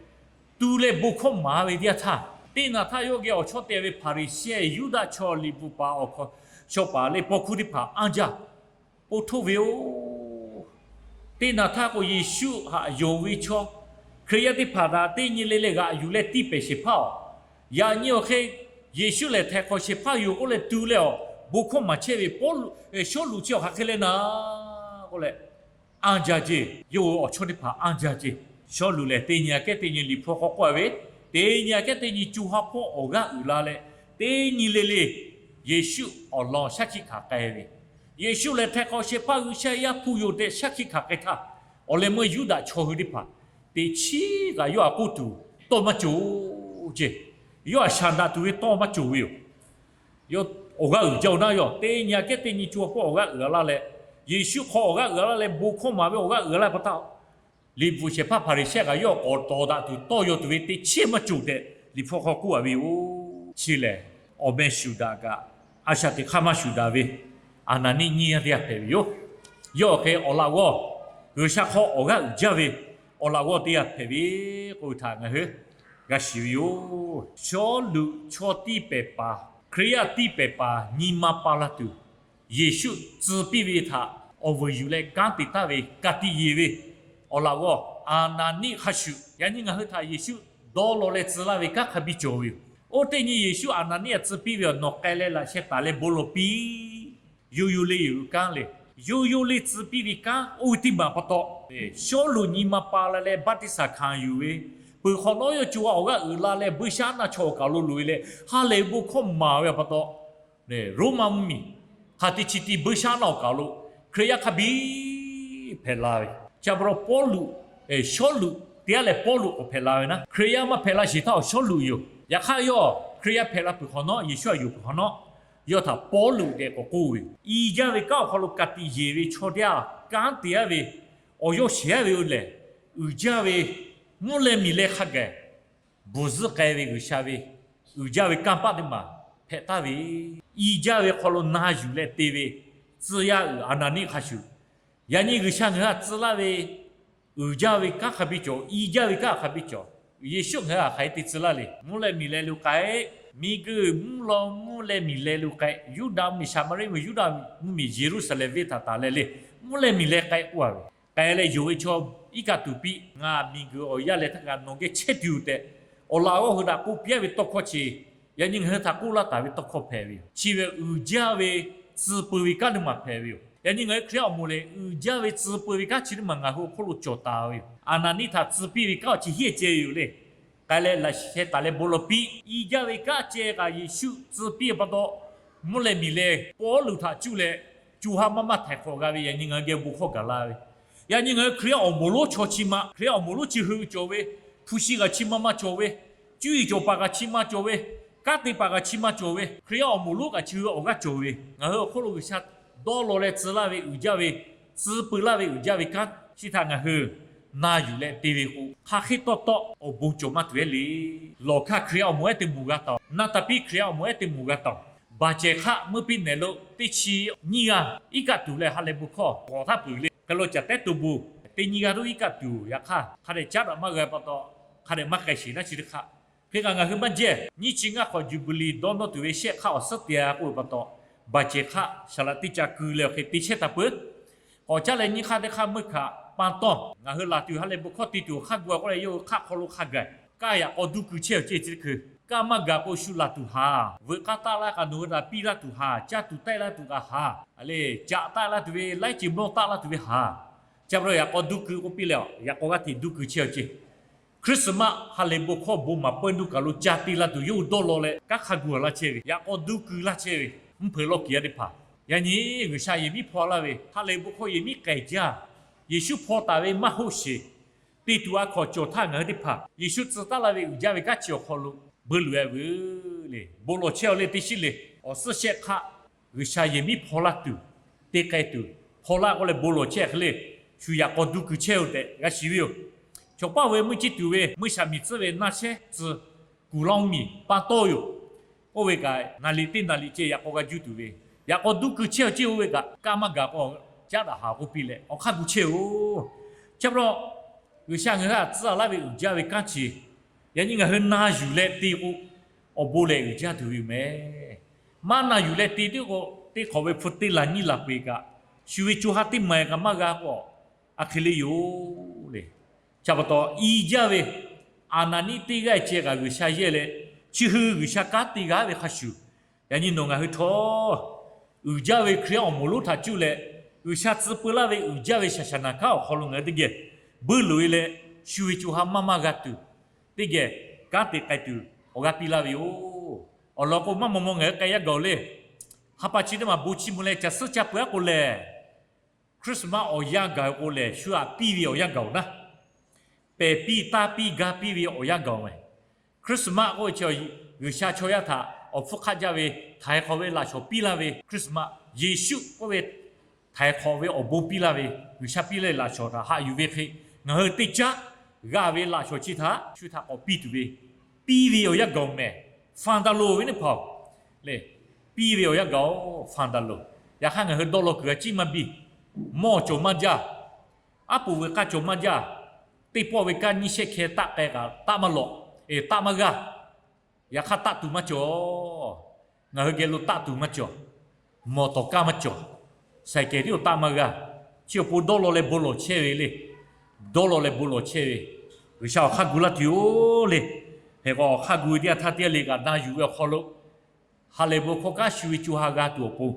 tu leh bon hkawˇ maˍ ve teˇ yanˇ htaˇ, teˇ naˍ htaˇ yawˇ geh awˬ chawˇ te ve Hpaˍriˍsehˇ, Yuˇdaꞈ chaw liꞈ bvuhꞈ paˍ awˬ hk'aw shaw paˍ leh paw hkuˇ teˇ hpaˍ anˇ jaˇ, po htoˇ ve yoˬ. Teˇ naˍ htaˇ k'o, Yeˍsuˆ htaꞈ yonˍ ve chaw Hkriꞈ yaˇ teˇ hpaˍ htaꞈ teˇ nyi le leh g'aꞈ yuˬ leh tiˇ pehˍ shehˍ hpaˇ-oˬ, yaꞈ nyi awˬ hk'e Yeˍsuˆ lehˬ htaiˍ hk'awꞈ shehˍ hpaˇ yoˬ k'oˆ leh tu leh awˬ bon hkawˇ maˍ chehˇ ve Pawˇluꞈ, Sawˉluꞈ chi awˬ hk'aˬ hk'e leh naˍ k'oˆ leh, anˇ jaˇ ceˇ. Yawˇ hui awˬ chawˇ teˇ hpaˍ anˇ jaˇ ceˇ. Sawˉluꞈ lehˬ teˇ nyi aꞈ kehˉ teˇ nyi Liꞈ hpu hk'aw k'oˆ ve, teˇ nyi aꞈ kehˉ teˇ nyi co ha hpawˇ awˬ g'aˇ uiˍ la leh, teˇ nyi le le Yeˍsuˆ awˬ lawn shaˉ hkiˆ hkanˍ k'ai ve, Yeˍsuˆ lehˬ htaiˍ hk'awꞈ shehˍ hpaˇ G'uiˬsha Yaˇ hpu yoˬ tehꞈ shaˉ hkiˆ hkanˍ k'ai htaˇ, awˬ leh meuˇ Yuˇdaꞈ chaw hui teˇ hpaˍ teꞈ chiˉ kaꞈ yawˇ htaꞈ k'oˆ tuˬ tawˇ maˇ cawˬ ceˇ. Yawˇ htaꞈ shaˍ daꞈ tuˬ ve tawˇ maˇ cawˬ ve yoˬ. Yawˇ awˬ g'aˇ uiˍ jaˇ-oˬ naˉ, yawˇ teˇ nyi aꞈ kehˉ teˇ nyi co ha hpawˇ awˬ g'aˇ uiˍ la leh, Yeˍsuˆ hk'aw awˬ g'aˇ uiˍ la leh bon hkawˇ maˍ ve awˬ g'aˇ uiˍ la pa taw, liꞈ bvuhꞈ shehˍ hpaˇ Hpaˍriˍsehˇ kaꞈ yawˇ k'awꞈ tawˍ daꞈ tuˬ tawˇ yaw tuˬ ve teˇ chiˉ maˇ cawˬ tehꞈ Liꞈ hpu hk'aw k'oˆ a ve yoˬ. Chi lehˬ, awˬ meh shuˍ daꞈ kaꞈ, a shaꞈ teꞈ hk'aˇ maˇ shuˍ daꞈ ve Aˍnaˍniˆ nyiˇ g'aˇ teˇ g'aˇ hpehꞈ ve yoˬ. Yawˇ awˬ hk'e awˬ laꞈ g'awˇ G'uiˬsha hk'aw awˬ g'aˇ uiˍ jaˇ ve awˬ laꞈ g'awˇ teˇ g'aˇ hpehꞈ ve k'oˆ ve htaꞈ ngaˬ hui g'a shiˍ ve yoˬ. Sawˉluꞈ chaw tiˇ pehˍ paˍ, Hkriꞈ yaˇ tiˇ pehˍ paˍ nyi ma pa la tuˬ, Yeˍsuˆ tcuh piˇ ve htaꞈ awˬ vuiˬ yuˬ leh kanˉ te taˍ ve ka tiꞈ yeˬ ve awˬ laꞈ g'awˇ Aˍnaˍniˆ hk'a shuˍ, yaꞈ nyi ngaˬ hui htaꞈ Yeˍsuˆ dawˇ law leh tcuh laˇ ve kanˉ hk'a biˇ cawˬ ve yoˬ. Oˇ teˇ nyi Yeˍsuˆ Aˍnaˍniˆ htaꞈ tcuh piˇ ve awˬ nawˬ k'ai leh laꞈ sheh taˍ leh bon lawˬ piˇ. Yoˇ yoˇ le yoˬ kanˉ le. Yoˇ yoˇ le tcuh piˇ ve kanˉ oˇ ve teˇ maˬ pa taw, Sawˉluꞈ nyi ma pa la leh baˆtiˆsaˬ hkanˍ yuˬ ve, peuˬ hk'awꞈ nawˉ yawˇ co ha awˬ g'aˇ uiˍ la leh buiˇshaˆaˉnaˆ chaw awˬ kaˬ lo loꞈ e leh ha lehˬ bon hkawˇ maˍ ve pa taw, Roˉmaꞈ mvuhˇmiˬ hk'aˬ teˇ chi ti buiˇshaˆaˉnaˆ awˬ kaˬ lo Hkriꞈ yaˇ hk'a biˇ hpehꞈ la ve. Chi pa taw Pawˇluꞈ, Sawˉluꞈ teˇ g'aˇ lehˬ Pawˇluꞈ k'awꞈ hpehꞈ la ve naˉ, Hkriꞈ yaˇ maˇ hpehꞈ la sheˍ htaˇ awˬ Sawˉluꞈ yoˬ. Yaꞈ hk'aˇ yawˇ Hkriꞈ yaˇ hpehꞈ la peuˬ hk'awꞈ nawˉ, Yeˍsuˆ htaꞈ yonˍ peuˬ hk'awꞈ nawˉ, yawˇ htaꞈ Pawˇluꞈ tehꞈ k'awꞈ k'oˆ ve. I jaˇ ve kanˉ awˬ hk'aw lo ka tiꞈ yeˬ ve chaw teˇ g'aˇ kanˉ te aˉ ve awˬ yawˇ shehˍ aˉ ve oˇ lehˬ, uiˍ jaˇ ve mvuhˇ leh miˬ leh hk'a gaˬ bvuhˬ zuhˆ k'ai ve G'uiˬsha ve uiˍ jaˇ ve kanˇ paˆ teˇ maˬ hpehꞈ taˍ ve, i jaˇ ve hk'aw lo na yuˬ leh te ve tcuh yaˇ uiˍ Aˍnaˍniˆ hk'a shuˍ, yaꞈ nyi G'uiˬsha ngaˬ hui htaꞈ tcuh laˇ ve uiˍ jaˇ ve kanˉ hk'a biˇ cawˬ, i jaˇ ve kanˉ hk'a biˇ cawˬ. Yeˍsuˆ ngaˬ hui htaꞈ hk'aˬ hk'e te tcuh laˇ le. Mvuhˇ leh miˬ leh lo k'ai, miˬguiˬ mvuhˇ law mvuhˇ leh miˬ leh lo k'ai, Yuˇdaꞈ mvuhˇmiˬ, Saˍmaˍriˆ mvuhˇmiˬ, Yuˇdaꞈ mvuhˇmiˬ, Yeˍruˆsaˍlehnˍ venˇ htaꞈ taˍ leh le, mvuhˇ leh miˬ leh k'ai k'oˆ a ve. K'ai leh yonˍ ve chaw iˉ kaˆ tuˬ piˇ, ngaˬ miˬguiˬ awˬ yaˇ leh htaˇ kaꞈ nawˬ geh chehˇ tuˬ yoˬ tehꞈ, awˬ laꞈ g'awˇ hui htaꞈ k'oˆ piˇ aˉ ve tawˇ hkawˇ chi, yaꞈ nyi ngaˬ hui htaꞈ k'oˆ laˇ taˍ ve tawˇ hkawˇ hpehꞈ ve yoˬ. Chi ve uiˍ jaˇ ve tcuh peu ve kanˉ teˇ maˬ hpehꞈ ve yoˬ. Yaꞈ nyi ngaˬ hui Hkriꞈ yaˇ awˬ moˍ lehˬ, uiˍ jaˇ ve tcuh peu ve kanˉ chi teˇ maˬ ngaˬ hui awˬ hk'oˆ lo cawˬ taˍ ve yoˬ. Aˍnaˍniˆ htaꞈ tcuh piˇ ve kanˉ awˬ chi hiˉ ceh yoˬ le. K'ai leh laꞈ sheh taˍ leh bon lawˬ piˇ. I jaˇ ve kanˉ ceh kaꞈ Yeˍsuˆ tcuh piˇ pa taw, mvuhˇ leh miˬ leh Pawˇluꞈ htaꞈ cuˇ leh co ha maˇ maˇ htaiˍ hk'awꞈ g'a ve yaꞈ nyi ngaˬ hui geh bon hkawˇ gaˬ la ve. Yaꞈ nyi ngaˬ hui Hkriꞈ yaˇ awˬ moˍ lonˉ chaw chi ma, Hkriꞈ yaˇ awˬ moˍ lonˉ chi hui cawˬ ve, hpu shi kaꞈ chi ma maˇ cawˬ ve, cuˇ yiˍ cawˬ paˍ kaꞈ chi ma cawˬ ve, kanˉ te paˍ kaꞈ chi ma cawˬ ve, Hkriꞈ yaˇ awˬ moˍ lonˉ kaꞈ chi hui awˬ g'aˇ cawˬ ve, ngaˬ hui awˬ hk'oˆ lo G'uiˬsha dawˇ law leh tcuh laˇ ve uiˍ jaˇ ve, tcuh peu laˇ ve uiˍ jaˇ ve kanˉ chi htaꞈ ngaˬ hui na yuˬ leh te ve k'o, hk'aˬ hk'e tawˇ tawˆ awˬ bon cawˬ maˇ tuˬ ehˉ le. Lawˬ hkaˇ Hkriꞈ yaˇ awˬ moˍ ehˉ te moˍ g'a taˍ-oˬ. Naˆ taˍ piˇ Hkriꞈ yaˇ awˬ moˍ ehˉ te moˍ g'a taˍ-oˬ. Baˬ cehˬ hk'aˆ meuˇ piˇ nehˬ lo teˇ chi nyiˇ g'aˇ iˉ kaˆ tuˬ leh ha lehˬ bon hkawˇ k'awꞈ htaˇ peuˬ le. Hk'e lo caˬ tehˉ to bon teˇ nyiˇ g'aˇ toˉ iˉ kaˆ tuˬ, yaꞈ hk'aˇ hk'a dehꞈ caˉ daꞈ maˇ g'a pa taw, hk'a dehꞈ maˇ k'ai sheˍ naˉ chi teˇ hk'aˆ. Hk'e kaꞈ ngaˬ hui maˇ jehˇ. Nyiˇ chi ngaˇ hk'awꞈ Juˍbiˍliˍ dawˇ nawˇ tuˬ ve shehˆ hk'aˆ awˬ suhˉ te-a k'oˆ ve pa taw, baˬ cehˬ hk'aˆ saˍ laꞈ teˇ ca ku leh awˬ hk'e te chehˇ taˍ peuˬ. K'awꞈ caˉ leh nyiˇ hk'aˇ teˇ hk'aˇ meuˇ hkanˍ pa tawˇ ngaˬ hui laˬ tuˬ ha lehˬ bon hkawˇ te tuˬ awˬ hk'aˇ gu-a k'oˆ leh, yawˇ hui hk'aˆ hk'aw lo hk'a gaˬ, kaˇ yaꞈ k'aw duˇ kuiˬ chehˇ awˬ ceˇ chi teˇ hkui, kaˇ maˇ gaˬ k'o shu laˬ tuˬ haˍ. Veuꞈ k'aˇ taˆ laˇ kaꞈ nawˬ hui htaꞈ piˇ laˇ tuˬ haˍ. Caˇ tuˬ taiˇ laˇ tuˬ kaꞈ haˍ. A le, caꞈ taˆ laˇ tuˬ ve, laiˉ ceuˬ mawˇ taˆ laˇ tuˬ ve haˍ. Chi pa taw yaꞈ k'aw duˇ kuiˬ k'oˆ piˇ leh, yaꞈ k'aw g'aˇ hteꞈ duˇ kuiˬ chehˇ awˬ ceˇ. Christmas ha lehˬ bon hkawˇ bon maˍ peuˇ tuˬ kaˬ lo ca te la tuˬ yawˇ hui dawˇ law leh kanˉ hk'a gu laˇ chehˇ ve, yaꞈ k'aw duˇ keu laˇ chehˇ ve mvuhˇ hpeuꞈ lawˇ kiˍ yaˇ teˇ hpaˍ, yaꞈ nyi G'uiˬsha yehˬ miˉ hpaw laˇ ve ha lehˬ bon hkawˇ yehˬ miˉ k'ai jaˇ. Yeˍsuˆ hpaw taˍ ve maˇ hoˆ sheˍ. Te tuˬ a hkawnˍ cawˬ htaˇ ngaˬ hui teˇ hpaˍ Yeˍsuˆ tcuh taˉ laˇ ve uiˍ jaˇ ve kanˉ chi awˬ hk'aw lo beuꞈ loꞈ-e veuˬ le. Bon lawˬ chehˇ-oˬ le, teˇ shiˉ le. Awˬ suhˉ shehˆ hk'aˆ G'uiˬsha yehˬ miˉ hpaw laˇ tuˬ, te k'ai tuˬ, hpaw laˇ k'oˆ leh bon lawˬ chehˇ hk'e le, shu yaꞈ k'aw duˇ keu chehˇ-oˬ tehꞈ g'a shiˍ ve yoˬ. Chaw paˇ ve meuˇ chiˇ tuˬ ve meuˇ shaˍ miˬ tcuhˉ ve naˇ shehˉ tcuh kuˬ laˇ-oˬ miˬ pa tawˇ yoˬ. Oˇ ve kaꞈ naˍ liꞈ teˇ naˍ liꞈ ceh yaꞈ k'aw g'a juˇ tuˬ ve, yaꞈ k'aw duˇ keu chehˇ-oˬ ceˇ. Oˇ ve kaꞈ kaˇ maˇ gaˬ k'o caˉ daꞈ haˍ k'oˆ piˇ leh awˬ hk'aˇ gu chehˇ-oˬ. Chi pa taw G'uiˬsha ngaˬ hui htaꞈ tcuh laˇ ve uiˍ jaˇ ve kanˉ chi, yaꞈ nyi ngaˬ hui na yuˬ leh te k'o, awˬ bon lehˬ uiˍ jaˇ tuˬ ve yoˬ mehˍ. Maˇ na yuˬ leh te tiˉ k'o, teˇ hk'awꞈ ve hpu teˇ laˬ nyiˇ laˬ peu-eˬ kaꞈ, shu ve co ha teˇ maˬ kaꞈ maˇ g'a k'o, a hk'e le yoˬ le. Chi pa taw i jaˇ ve Aˍnaˍniˆ teˇ g'aˇ ceh kaꞈ G'uiˬsha yehˇ leh, chi hui G'uiˬsha kanˉ te g'a ve hk'a shuˍ, yaꞈ nyi nawˬ ngaˬ hui htawˇ uiˍ jaˇ ve Hkriꞈ yaˇ awˬ moˍ lonˉ htaꞈ cuˇ leh, G'uiˬsha tcuh peu laˇ ve uiˍ jaˇ ve shaˍ shaˍ naˍ kanˉ awˬ hk'aw lo ngaˬ hui teˇ geh buiˇ loꞈ-e leh, shu ve co ha maˇ maˇ g'a tuˬ, teˇ geh kanˉ te k'ai tuˬ awˬ g'aˇ piˇ laˇ ve yoˬ. Awˬ lawn k'o, maˇ maw maw ngaˬ hui k'ai yaˇ gaˬ-oˬ le. Ha pa chi teˇ maˬ bon chiˇ mvuh leh caˬ suhˉ caˇ peuˬ-a k'o lehˬ, Christmas awˬ yanˇ gaˬ-oˬ k'o lehˬ, shu htaꞈ piˇ ve awˬ yanˇ gaˬ-oˬ naˉ, pehˬ piˇ taˇ piˇ gaˇ piˇ ve awˬ yanˇ gaˬ-oˬ mehˍ. Christmas k'oˆ ve chi G'uiˬsha chaw yaˇ htaꞈ awˬ hpfuhˇ hk'aˆ jaˇ ve htaiˍ hk'awꞈ ve laꞈ shawnˍ piˇ laˇ ve Christmas, Yeˍsuˆ k'oˆ ve htaiˍ hk'awꞈ ve awˬ bon piˇ laˇ ve, G'uiˬsha piˇ laˇ ve laꞈ shawnˍ htaꞈ haꞈ yuˬ ve hk'e, ngaˬ hui teˇ caˉ g'a ve laꞈ shawnˍ chi htaꞈ shu htaꞈ k'awꞈ piˇ tuˬ ve, piˇ ve awˬ yanˇ gaˬ-oˬ mehˍ. Fun Dalo ve teˇ hpaˍ-oˬ le, piˇ ve awˬ yanˇ gaˬ-oˬ, Fun Dalo. Yaꞈ hk'aˇ ngaˬ hui dawˇ law kuiˬ g'a ciˉ maˇ biˇ, mawˇ cawˬ maˇ jaˇ, aˉ poꞈ veuꞈ k'aˇ cawˬ maˇ jaˇ, teˇ pawˆ ve kanˉ nyiˇ shehˆ hkeh taˆ k'ai kaꞈ taˆ maˇ lawꞈ, e, taˆ maˇ g'aˇ. Yaꞈ hk'aˇ taˆ tuˬ maˇ cawˬ. Ngaˬ hui geh lo taˆ tuˬ maˇ cawˬ. Mawˬ tawˍ kaˇ maˇ cawˬ. Saiˍ kehˍ tiˉ-oˬ taˆ maˇ g'aˇ. Chi awˬ pon dawˇ law leh bon lawˬ chehˇ ve le. Dawˇ law leh bon lawˬ chehˇ ve, G'uiˬsha awˬ hk'aˇ gu laˇ tuˬ yoˬ le. Hk'e k'o, awˬ hk'aˇ gu ve teˇ yanˇ htaˇ teˇ yanˇ le kaꞈ na yuˬ ve awˬ hk'aw lo, ha lehˬ bon hkawˇ kanˉ shu ve co ha g'a tuˬ awˬ pon,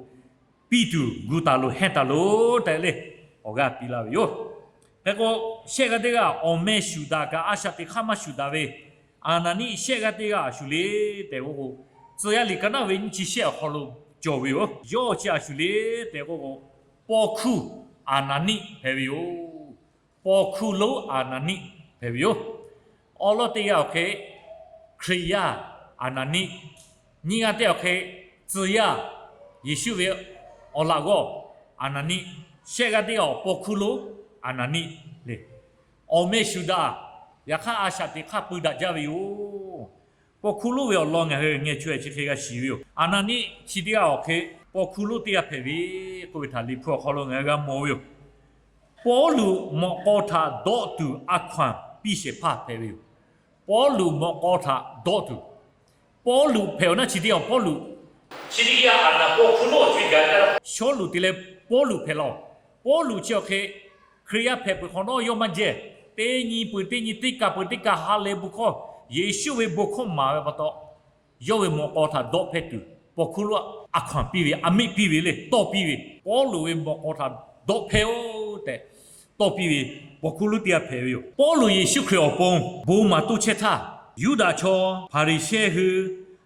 piˇ tuˬ gu taˍ loˬ, hehnˇ taˍ loˬ tehꞈ le, awˬ g'aˇ piˇ laˇ ve yoˬ. Hk'e k'o, shehˆ g'aˇ teˇ g'aˇ awˬ meh shuˍ daꞈ kaꞈ a shaꞈ teꞈ hk'aˇ maˇ shuˍ daꞈ ve Aˍnaˍniˆ shehˆ g'aˇ teˇ g'aˇ a shu le tehꞈ k'oˆ k'o, Tcuh yaˇ liꞈ ka naˉ ve nyiˇ chi shehˆ awˬ hk'aw lo cawˬ ve yoˬ. Yawˇ chi a shu le tehꞈ k'oˆ k'o, paw hkuˇ Aˍnaˍniˆ hpehꞈ ve yoˬ. Paw hkuˇ lonˉ Aˍnaˍniˆ hpehꞈ ve yoˬ. Awˉ lawˉ teˇ g'aˇ awˬ hk'e Hkriꞈ yaˇ Aˍnaˍniˆ, nyiˇ g'aˇ teˇ g'aˇ awˬ hk'e tcuh yaˇ Yeˍsuˆ ve awˬ laꞈ g'awˇ Aˍnaˍniˆ, shehˆ g'aˇ teˇ g'aˇ awˬ paw hkuˇ lonˉ Aˍnaˍniˆ le. Awˬ meh shuˍ daꞈ, yaꞈ hk'aˇ a shaꞈ teꞈ hk'aˇ peu daꞈ jaˇ ve yoˬ. Paw hkuˇ lonˉ ve awˬ lawn ngaˬ hui ngeh chaweh chi hk'e g'a shiˍ ve yoˬ. Aˍnaˍniˆ chi teˇ g'aˇ awˬ hk'e paw hkuˇ lonˉ teˇ g'aˇ hpehꞈ ve k'oˆ ve htaꞈ Liꞈ hpu awˬ hk'aw lo ngaˬ hui g'a mawˬ ve yoˬ. Pawˇluꞈ mawꞈ k'aw htaꞈ dawˆ tuˬ a hkaw-anˬ piˇ shehˍ hpaˇ hpehꞈ ve yoˬ. Pawˇluꞈ mawꞈ k'aw htaꞈ dawˆ tuˬ, Pawˇluꞈ hpehꞈ-oˬ naˉ chi teˇ g'aˇ Pawˇluꞈ, chi teˇ g'aˇ a naˍ paw hkuˇ lonˉ awˬ co-e gaˬ-e, Sawˉluꞈ te leh Pawˇluꞈ hpehꞈ laˇ-oˬ. Pawˇluꞈ chi awˬ hk'e Hkriꞈ yaˇ hpehꞈ peuˬ hk'awꞈ nawˉ yawˇ maˇ jehˇ. Teˇ nyi peuˬ teˇ nyi, teˇ kaˬ peuˬ teˇ kaˬ ha lehˬ bon hkawˇ, Yeˍsuˆ ve bon hkawˇ maˍ ve pa taw, yawˇ ve mawꞈ k'aw htaꞈ dawˆ hpehˇ tuˬ, paw hkuˇ lonˉ a hkaw-anˬ piˇ ve, a miˆ piˇ ve le, tawˇ piˇ ve, Pawˇluꞈ ve mawꞈ k'aw htaꞈ dawˆ hpehˇ-oˆ tehꞈ tawˇ piˇ ve paw hkuˇ lonˉ teˇ g'aˇ hpehꞈ ve yoˬ. Pawˇluꞈ Yeˍsuˆ Hkriꞈ awˬ pon bon maˍ toˇ chehˇ htaˇ, Yuˇdaꞈ chaw, Hpaˍriˍsehˇ hui,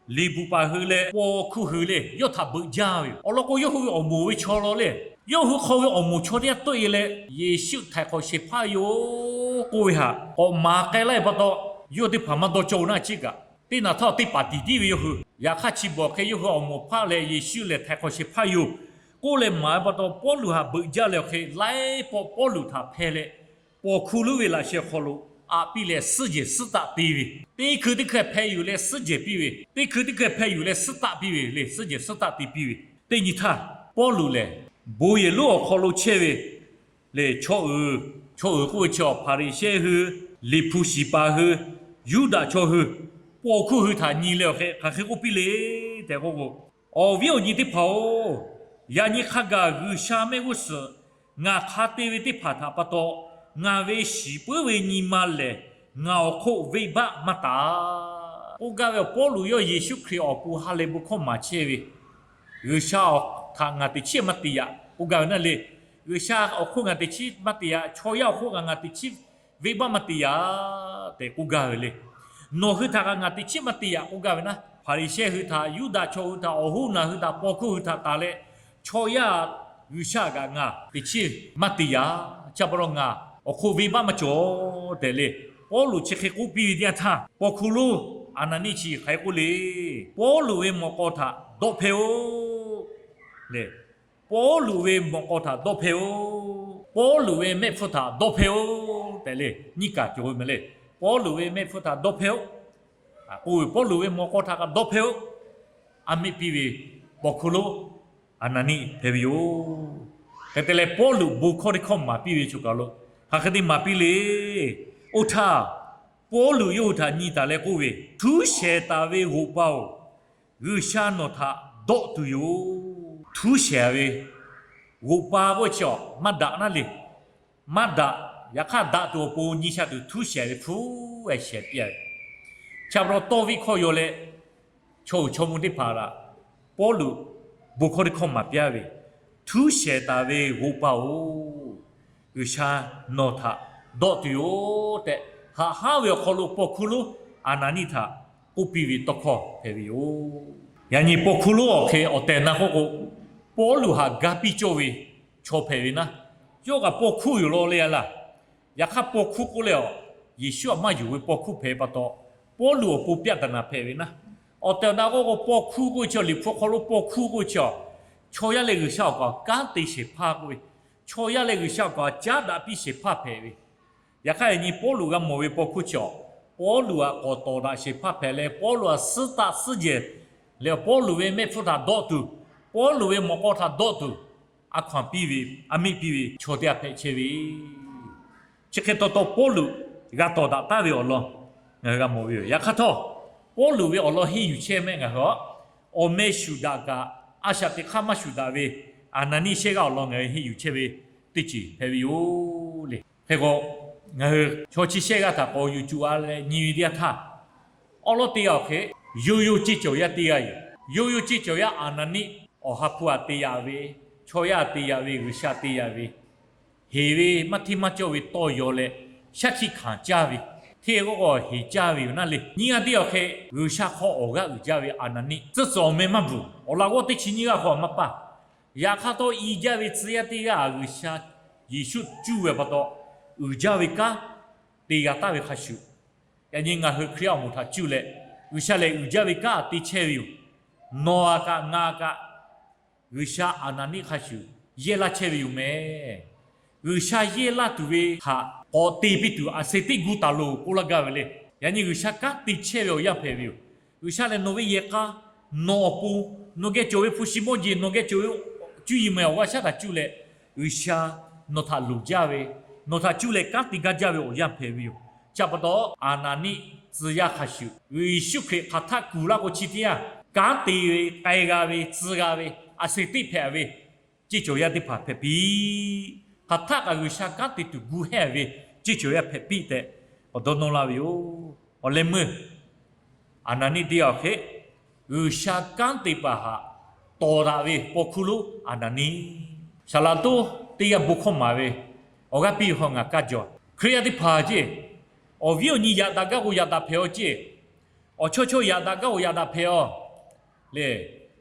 liꞈ bvuhꞈ paˍ hui leh paw hkuˇ hui le yawˇ htaꞈ beuꞈ jaˇ ve yoˬ. Awˬ lawn k'o, yawˇ hui ve awˬ moˍ ve chaw law le, yawˇ hui hk'aw ve awˬ moˍ chaw teˇ g'aˇ tawˆ-e leh Yeˍsuˆ htaiˍ hk'awꞈ shehˍ hpaˇ yoˬ k'oˆ ve htaꞈ k'awꞈ maˍ k'ai laˇ ve pa taw, yawˇ teˇ hpaˍ maˇ dawˇ cawˇ-oˬ naˉ chi kaꞈ, teˇ naˬ htaˇ teˇ paˍ tiˍ tiˉ ve yawˇ hui. Yaꞈ hk'aˇ chi bawˬ hk'e yawˇ hui awˬ moˍ hpaˇ leh Yeˍsuˆ lehˬ htaiˍ hk'awꞈ shehˍ hpaˇ yoˬ k'oˆ leh maˍ ve pa taw, Pawˇluꞈ htaꞈ beuꞈ jaˇ leh awˬ hk'e laiˉ pawˆ Pawˇluꞈ htaꞈ hpeh leh, paw hkuˇ lonˉ ve laꞈ sheh hk'aw lo aꞈ piˇ leh suhˉ jehˬ suhˉ taˆ te ve, teˇ hkui teˇ hkui hpeh yuˬ leh suhˉ jehˬ piˇ ve, teˇ hkui teˇ hkui hpeh yuˬ leh suhˉ taˆ piˇ ve le, suhˉ jehˬ suhˉ taˆ te piˇ ve. Teˇ nyi htaˇ, Pawˇluꞈ lehˬ bon yehˬ lonˉ awˬ hk'aw lo chehˇ ve le, chaw uiˍ, chaw uiˍ k'oˆ ve chi Hpaˍriˍsehˇ hui, liꞈ hpu shiˍ paˍ hui, Yuˇdaꞈ chaw hui, paw hkuˇ hui htaꞈ nyi leh awˬ hk'e hk'aˬ hk'e k'oˆ piˇ le tehꞈ k'oˆ k'o, Awˬ viˉ awˬ nyi teˇ hpaˍ-oˬ, yaꞈ nyi hk'a gaˬ G'uiˬsha mehˆ g'uˇ suhˍ ngaˬ hk'a te ve teˇ hpaˍ htaꞈ pa taw, ngaˬ ve shiˍ puiˉ ve nyi ma lehˬ ngaˬ awˬ hk'oˆ venˇbaˆ maˇ taˍ. K'oˆ gaˇ ve awˬ Pawˇluꞈ yawˇ Yeˍsuˆ Hkriꞈ awˬ pon ha lehˬ bon hkawˇ maˍ chehˇ ve, G'uiˬsha htaꞈ ngaˬ teꞈ chiˉ maˇ te yaꞈ k'oˆ gaˇ ve naˉ le. G'uiˬsha awˬ hk'oˆ ngaˬ teꞈ chiˉ maˇ te yaꞈ, chaw yaˇ awˬ hk'oˆ kaꞈ ngaˬ teꞈ chiˉ venˇbaˆ maˇ te yaꞈ. tehꞈ k'oˆ gaˇ ve le. Nawˬ hui htaꞈ kaꞈ ngaˬ teꞈ chiˉ maˇ te yaꞈ k'oˆ gaˇ ve naˉ. Hpaˍriˍsehˇ hui htaꞈ, Yuˇdaꞈ chaw hui htaꞈ, awˬ hoˉ naˬ hui htaꞈ, paw hkuˇ hui htaꞈ tanˬ leh, chaw yaˇ G'uiˬsha kaꞈ ngaˬ teꞈ chiˉ maˇ te yaꞈ. Chi pa taw ngaˬ awˬ hk'oˆ venˇbaˆ maˇ cawˬ tehꞈ le. Pawˇluꞈ chi hk'e k'oˆ piˇ ve teˇ yanˇ htaˇ, paw hk'oˆ lonˉ Aˍnaˍniˆ chi hk'aˬ hk'e k'oˆ le. Pawˇluꞈ ve mawꞈ k'aw htaꞈ dawˆ hpehˇ-oˆ le. Pawˇluꞈ ve mawꞈ k'aw htaꞈ dawˆ hpehˇ-oˆ. Pawˇluꞈ ve mehˆ hpfuhˇ htaꞈ dawˆ hpehˇ-oˆ tehꞈ le, nyiˇ kaˬ cawˬ ve meh le. Pawˇluꞈ ve mehˆ hpfuhˇ htaꞈ dawˆ hpehˇ-oˆ. K'oˆ ve, Pawˇluꞈ ve mawꞈ k'aw htaꞈ kaꞈ dawˆ hpehˇ-oˆ. A miˆ piˇ ve paw hkuˇ lonˉ Aˍnaˍniˆ hpehꞈ ve yoˬ. Hk'e te leh, Pawˇluꞈ bon hkawˇ teˇ hkawˇ maˍ piˇ ve choˬ kaˬ lo hk'aˬ hk'e te maˍ piˇ le. Oˇ htaˇ, Pawˇluꞈ yawˇ hui htaꞈ nyi taˍ leh k'oˆ ve, Htuˉ shehˍ taˍ ve g'oꞈ pa-oˬ, G'uiˬsha nawˬ htaꞈ dawˆ tuˬ yoˬ. Htuˉ shehˍ ve g'oꞈ pa k'oˆ ve chi awˬ maˇ daꞈ naˉ le. Maˇ daꞈ. Yaꞈ hk'aˇ, daꞈ tuˬ awˬ pon nyi sha tuˬ htuˉ shehˍ ve hpfuhˇ-eh shehˍ piˇ-a ve. Chi pa taw, tawˇ viˆ hkawˇ yaw leh, chaw uiˍ chaw mvuh teˇ hpaˍ htaꞈ Pawˇluꞈ bon hkawˇ teˇ hkawˇ maˍ piˇ-a ve, Htuˉ shehˍ taˍ ve g'oꞈ pa-oˬ, G'uiˬsha nawˬ htaꞈ dawˆ tuˬ yoˬ tehꞈ, haꞈ haˉ ve awˬ hk'aw lo paw hkuˇ lonˉ Aˍnaˍniˆ htaꞈ k'oˆ piˇ ve tawˇ hkawˇ hpehꞈ ve yoˬ. Yaꞈ nyi paw hkuˇ lonˉ awˬ hk'e awˬ tehˬ na k'oˆ k'o, Pawˇluꞈ htaꞈ ga piˇ cawˇ ve chaw hpehꞈ ve naˉ, yawˇ kaꞈ paw hkuˇ yoˬ law le a laˇ. Yaꞈ hk'aˇ, paw hkuˇ k'oˆ leh a, Yeˍsuˆ htaꞈ maˇ yonˍ ve paw hkuˇ hpehꞈ pa taw, Pawˇluꞈ awˬ pon ပြဿနာ hpehꞈ ve naˉ. Awˬ tehˬ awˬ na k'oˆ k'o, paw hkuˇ k'oˆ ve chi awˬ, Liꞈ hpu hk'aw lo paw hkuˇ k'oˆ ve chi awˬ, chaw yaˇ leh G'uiˬsha awˬ kaꞈ kanˉ te shehˍ hpaˇ k'oˆ ve, chaw yaˇ leh G'uiˬsha awˬ kaꞈ caˉ daꞈ piˇ shehˍ hpaˇ hpehꞈ ve. Yaꞈ hk'aˇ, yaꞈ nyi Pawˇluꞈ g'a mawˬ ve paw hkuˇ chi awˬ, Pawˇluꞈ htaꞈ k'awꞈ tawˍ daꞈ shehˍ hpaˇ hpehꞈ leh, Pawˇluꞈ htaꞈ suhˉ taˆ suhˉ jehˬ leh, Pawˇluꞈ ve mehˆ hpfuhˇ htaꞈ dawˆ tuˬ, Pawˇluꞈ ve mawꞈ k'aw htaꞈ dawˆ tuˬ, a hkaw-anˬ piˇ ve, a miˆ piˇ ve chaw teˇ g'aˇ hpehꞈ chehˇ ve. Chi hk'e taw taw Pawˇluꞈ g'a tawˍ daꞈ taˍ ve awˬ lawn ngaˬ hui g'a mawˬ ve yoˬ. Yaꞈ hk'aˇ htawˇ, Pawˇluꞈ ve awˬ lawn henˇ yuˬ chehˇ mehˆ ngaˬ hui a, awˬ meh shuˍ daꞈ kaꞈ a shaꞈ teꞈ hk'aˇ maˇ shuˍ daꞈ ve Aˍnaˍniˆ shehˆ g'aˇ awˬ lawn ngaˬ hui henˇ yuˬ chehˇ ve teˇ ceuˬ hpehꞈ ve yoˬ le. Hk'e k'o, ngaˬ hui chaw chi shehˆ g'aˇ htaꞈ k'awꞈ yuˬ cuˬ-a leh nyi ve teˇ yanˇ htaˇ, awˉ lawˉ teˇ g'aˇ awˬ hk'e, yawˇ yawˇ ceˇ cawˬ yaˇ teˇ g'aˇ yoˬ. Yawˇ yawˇ ceˇ cawˬ yaˇ Aˍnaˍniˆ awˬ ha hpu htaꞈ te yaꞈ ve, chaw yaˇ htaꞈ te yaꞈ ve, G'uiˬsha te yaꞈ ve, heˍ ve maˇ hteˇ maˇ cawˇ ve tawˇ yaw leh, shaˉ hkiˆ hkanˍ caˇ ve, hteˇ k'o k'awꞈ heˍ caˇ ve yoˬ naˉ le. Nyiˇ g'aˇ teˇ awˬ hk'e G'uiˬsha hk'aw awˬ g'aˇ uiˍ jaˇ ve Aˍnaˍniˆ tcuhˉ tcuhˍ awˬ meh maˇ bvuhˬ, awˬ laꞈ g'awˇ teˇ chi nyiˇ g'aˇ hk'aw maˇ paˇ. Yaꞈ hk'aˇ htawˇ, i jaˇ ve tcuh yaˇ teˇ g'aˇ G'uiˬsha Yeˍsuˆ cuˇ ve pa taw, uiˍ jaˇ ve kanˉ te g'a taˍ ve hk'a shuˍ, yaꞈ nyi ngaˬ hui Hkriꞈ yaˇ awˬ moˍ htaꞈ cuˇ leh, G'uiˬsha lehˬ uiˍ jaˇ ve kanˉ te chehˇ ve yoˬ. Nawˬ-a kaꞈ ngaˬ kaꞈ G'uiˬsha Aˍnaˍniˆ hk'a shuˍ yehˇ laˇ chehˇ ve yoˬ mehˍ. G'uiˬsha yehˇ laˇ tuˬ ve htaꞈ k'awꞈ te piˇ tuˬ a se teˇ gu taˍ loˬ k'oˆ laˇ gaˇ ve le. Yaꞈ nyi G'uiˬsha kanˉ te chehˇ ve awˬ yanˇ hpehꞈ ve yoˬ. G'uiˬsha lehˬ nawˬ ve yehˬ k'a, nawˬ awˬ pon, nawˬ geh cawˬ ve hpu shi mawˇ jeˬ, nawˬ geh cawˬ ve cuˇ yiˍ mehˍ awˬ g'aˇ shaˉ htaꞈ cuˇ leh, G'uiˬsha nawˬ htaꞈ loˍ jaˇ ve, nawˬ htaꞈ cuˇ leh kanˉ te gaˇ jaˇ ve awˬ yanˇ hpehꞈ ve yoˬ. Chi pa taw, Aˍnaˍniˆ tcuh yaˇ hk'a shuˍ Yeˍsuˆ Hkriꞈ hk'aˬ htaˆ kuˬ laˇ k'o chi teˇ yanˇ, kanˉ te ve, k'ai g'a ve, tcuh g'a ve, a se teˇ hpehꞈ ve ceˇ cawˬ yaˇ teˇ hpaˍ hpehꞈ piˇ. Hk'aˬ htaˆ kaꞈ G'uiˬsha kanˉ te tuˬ gu hehˇ ve ceˇ cawˬ yaˇ hpehꞈ piˇ tehꞈ awˬ dawˇ nawˇ laˇ ve yoˬ. Awˬ leh meuˇ Aˍnaˍniˆ teˇ g'aˇ awˬ hk'e, G'uiˬsha kanˉ te paˍ htaꞈ tawˍ daꞈ ve paw hkuˇ lonˉ Aˍnaˍniˆ, saˍlaꞈ toˉ teˇ g'aˇ bon hkawˇ maˍ ve, awˬ g'aˇ piˇ ve hk'aw ngaˬ kaˇ jaw. Hkriꞈ yaˇ teˇ hpaˍ ceˇ, awˬ viˉ awˬ nyi yaꞈ daꞈ gaˇ k'o yaꞈ daꞈ hpehꞈ-aw ceˇ. Awˬ chawˇ chawˇ yaꞈ daꞈ gaˇ k'o yaꞈ daꞈ hpehꞈ-aw le.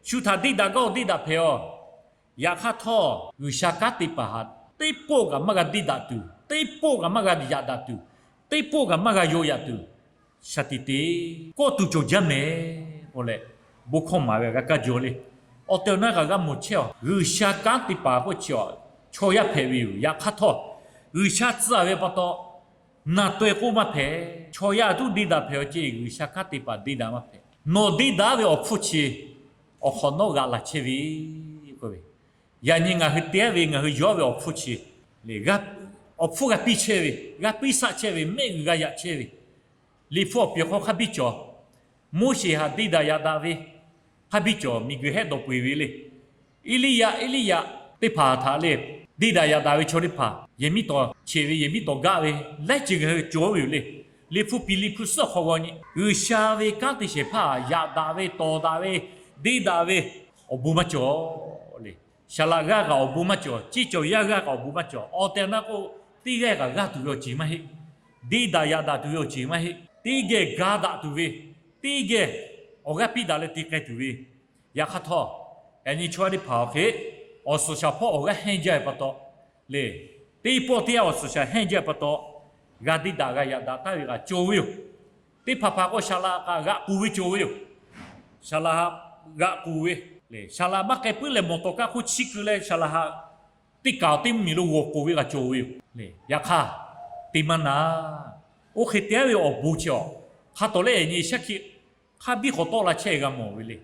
Shu htaꞈ deˇ daꞈ gaˇ k'o deˇ daꞈ hpehꞈ-aw. Yaꞈ hk'aˇ htawˇ, G'uiˬsha kanˉ te paˍ htaꞈ teˇ pawˆ kaꞈ maˇ g'a deˇ daꞈ tuˬ, teˇ pawˆ kaꞈ maˇ g'a yaꞈ daꞈ tuˬ, teˇ pawˆ kaꞈ maˇ g'a yaw yaꞈ tuˬ, shaˍ tiꞈ te kawˆ tuˬ cawˬ jaˇ mehˍ k'oˆ leh, bon hkawˇ maˍ ve g'a kaˇ jaw le. Awˬ tehˬ awˬ na kaꞈ g'a mawˬ chehˇ-aw. G'uiˬsha kanˉ te paˍ k'oˆ chi-aw, chaw yaˇ hpehꞈ ve yoˬ. Yaꞈ hk'aˇ htawˇ, G'uiˬsha tcuh-a ve pa taw, naˬ taweh k'oˆ maˇ hpehꞈ. Chaw yaˇ tuˉ deˇ daꞈ hpehꞈ-aw ceˇ, G'uiˬsha kanˉ te paˍ deˇ daꞈ maˇ hpehꞈ. Nawˬ deˇ daꞈ ve awˬ hpfuhˇ chi awˬ hk'awꞈ nawˉ g'aꞈ laˬ chehˇ ve k'oˆ ve, yaꞈ nyi ngaˬ hui te-a ve ngaˬ hui yawˇ ve awˬ hpfuhˇ chi, awˬ hpfuhˇ g'a piˇ chehˇ ve, g'a piˇ saˆ chehˇ ve, mehˆ g'uiˬ g'a yaꞈ chehˇ ve, Liꞈ hpu awˬ piˍ hk'aw hk'a biˇ cawˬ. Moˉseˍ htaꞈ deˇ daꞈ yaꞈ daꞈ ve hk'a biˇ cawˬ, miˬguiˬ hehˆ dawˬ peu-eˬ ve le. Eˇliˇyaꞈ, Eˇliˇyaꞈ teˇ hpaˍ htaꞈ le, deˇ daꞈ yaꞈ daꞈ ve chaw teˇ hpaˍ yehˬ miˉ tawˍ cheꞈ ve, yehˬ miˉ tawˍ gaˆ ve, laiˉ ceuˬ ngaˬ hui cawˬ ve yoˬ le. Liꞈ hpu piˍ Liꞈ hpu suhˉ awˬ hk'aw g'aw nyi, G'uiˬsha ve kanˉ te shehˍ hpaˇ yaꞈ daꞈ ve, tawˍ daꞈ ve, deˇ daꞈ ve awˬ bon maˇ cawˬ le. Saˍlaꞈ g'aˇ kaꞈ awˬ bon maˇ cawˬ, ceˇ cawˬ yaˇ g'aˇ kaꞈ awˬ bon maˇ cawˬ. Awˬ tehˬ awˬ na k'o, teˇ g'aˇ kaꞈ g'aˇ tuˬ ve awˬ ceuˬ maˇ heˆ. deˇ daꞈ yaꞈ daꞈ tuˬ ve awˬ ceuˬ maˇ heˆ. Teˇ geh ga daꞈ tuˬ ve, teˇ geh awˬ g'aˇ piˇ daꞈ leh te k'ai tuˬ ve. Yaꞈ hk'aˇ htawˇ, yaꞈ nyi chaw yaˇ teˇ hpaˍ awˬ hk'e, awˬ suhˍ shaˍ hpawˇ awˬ g'aˇ hehnˇ jaˇ ve pa taw le, teˇ pawˆ teˇ yanˇ awˬ suhˍ shaˍ hehnˇ jaˇ ve pa taw, g'a deˇ daꞈ g'a yaꞈ daꞈ taˍ ve kaꞈ cawˬ ve yoˬ. Teˇ hpaˍ hpaˍ k'o, shaˍ laꞈ kaꞈ g'aꞈ k'oˬ ve cawˬ ve yoˬ. Shaˍ laꞈ haꞈ g'aꞈ k'oˬ ve, shaˍ laꞈ maˇ k'ai puiˉ leh mawˬ tawˍ kaˇ hk'oˆ chiˇ keu leh shaˍ laꞈ haꞈ teˇ kaˬ teˇ mvuhˇmiˬ lo g'awˬ k'oˬ ve kaꞈ cawˬ ve yoˬ. Yaꞈ hk'aˇ, te maˇ na. Oˇ hk'e te-a ve awˬ bon chi awˬ hk'a tawˍ lehˬ, yaꞈ nyi shaˉ hkiˆ hk'a biˇ k'awꞈ tawˆ la chehˇ g'a mawˬ ve le.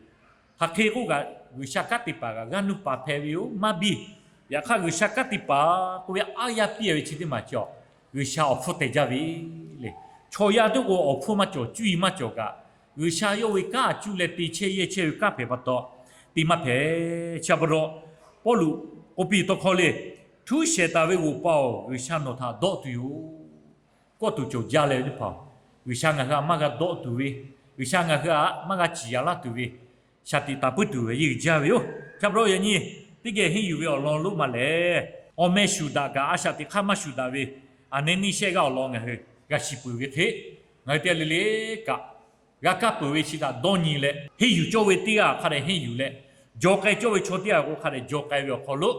Hk'aˬ hk'e k'oˆ kaꞈ, G'uiˬsha kanˉ te paˍ kaꞈ g'aˇ nuˇ paˍ hpehꞈ ve yoˬ. Maˇ biˇ. Yaꞈ hk'aˇ, G'uiˬsha kanˉ te paˍ k'oˆ ve aˉ yaˇ piˇ ve chi teˇ maˬ chi awˬ, G'uiˬsha awˬ hpfuhˇ tehˬ jaˇ ve le. Chaw yaˇ teˇ k'o awˬ hpfuhˇ maˇ cawˬ, cuˇ yiˍ maˇ cawˬ kaꞈ, G'uiˬsha yawˇ ve kanˉ cuˇ leh te chehˇ yehˇ chehˇ ve kanˉ hpehꞈ pa taw, te maˇ hpehꞈ. Chi pa taw, Pawˇluꞈ k'oˆ piˇ tawˇ hkawˇ le, Htuˉ shehˍ taˍ ve g'oˍ pa-oˬ, G'uiˬsha nawˬ htaꞈ dawˆ tuˬ yoˬ. Kawˆ tuˬ cawˬ jaˇ leh ve teˇ hpaˍ, G'uiˬsha ngaˬ hui htaꞈ maˇ g'a dawˆ tuˬ ve, G'uiˬsha ngaˬ hui htaꞈ maˇ g'a ciˍ yaˍ laˇ tuˬ ve, shaˍ tiꞈ taˍ puiˉ tuˬ ve yeˇ uiˍ jaˇ ve yoˬ. Chi pa taw yaꞈ nyi teˇ geh henˇ yuˬ ve awˬ lawn lonˉ ma lehˬ, awˬ meh shuˍ daꞈ kaꞈ a shaꞈ teꞈ hk'aˇ maˇ shuˍ daꞈ ve, aˬ neh neˇ shehˆ g'aˇ awˬ lawn ngaˬ hui g'a shiˍ peuˬ ve hk'e, ngaˬ hui teˇ g'aˇ le le kaꞈ g'a kaˇ peuˬ ve chi htaꞈ dawˇ nyi leh, henˇ yuˬ cawˇ ve teˇ g'aˇ hk'a dehꞈ henˇ yuˬ leh, jaw k'ai cawˇ ve chaw teˇ g'aˇ k'o hk'a dehꞈ jaw k'ai ve awˬ hk'aw lo,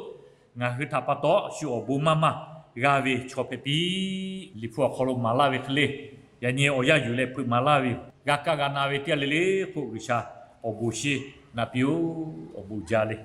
ngaˬ hui htaꞈ pa taw shu awˬ bon maˇ maˇ g'a ve chaw hpehꞈ piˇ. Liꞈ hpu awˬ hk'aw lo maˍ laˇ ve hk'e le, yaꞈ nyi awˬ yanˇ yuˬ leh hpeuꞈ maˍ laˇ ve yoˬ. G'a kaˇ g'a na ve teˇ g'aˇ le le k'o, G'uiˬsha awˬ bon sheˍ naꞈ piˇ-oˬ. Awˬ bon jaˇ le.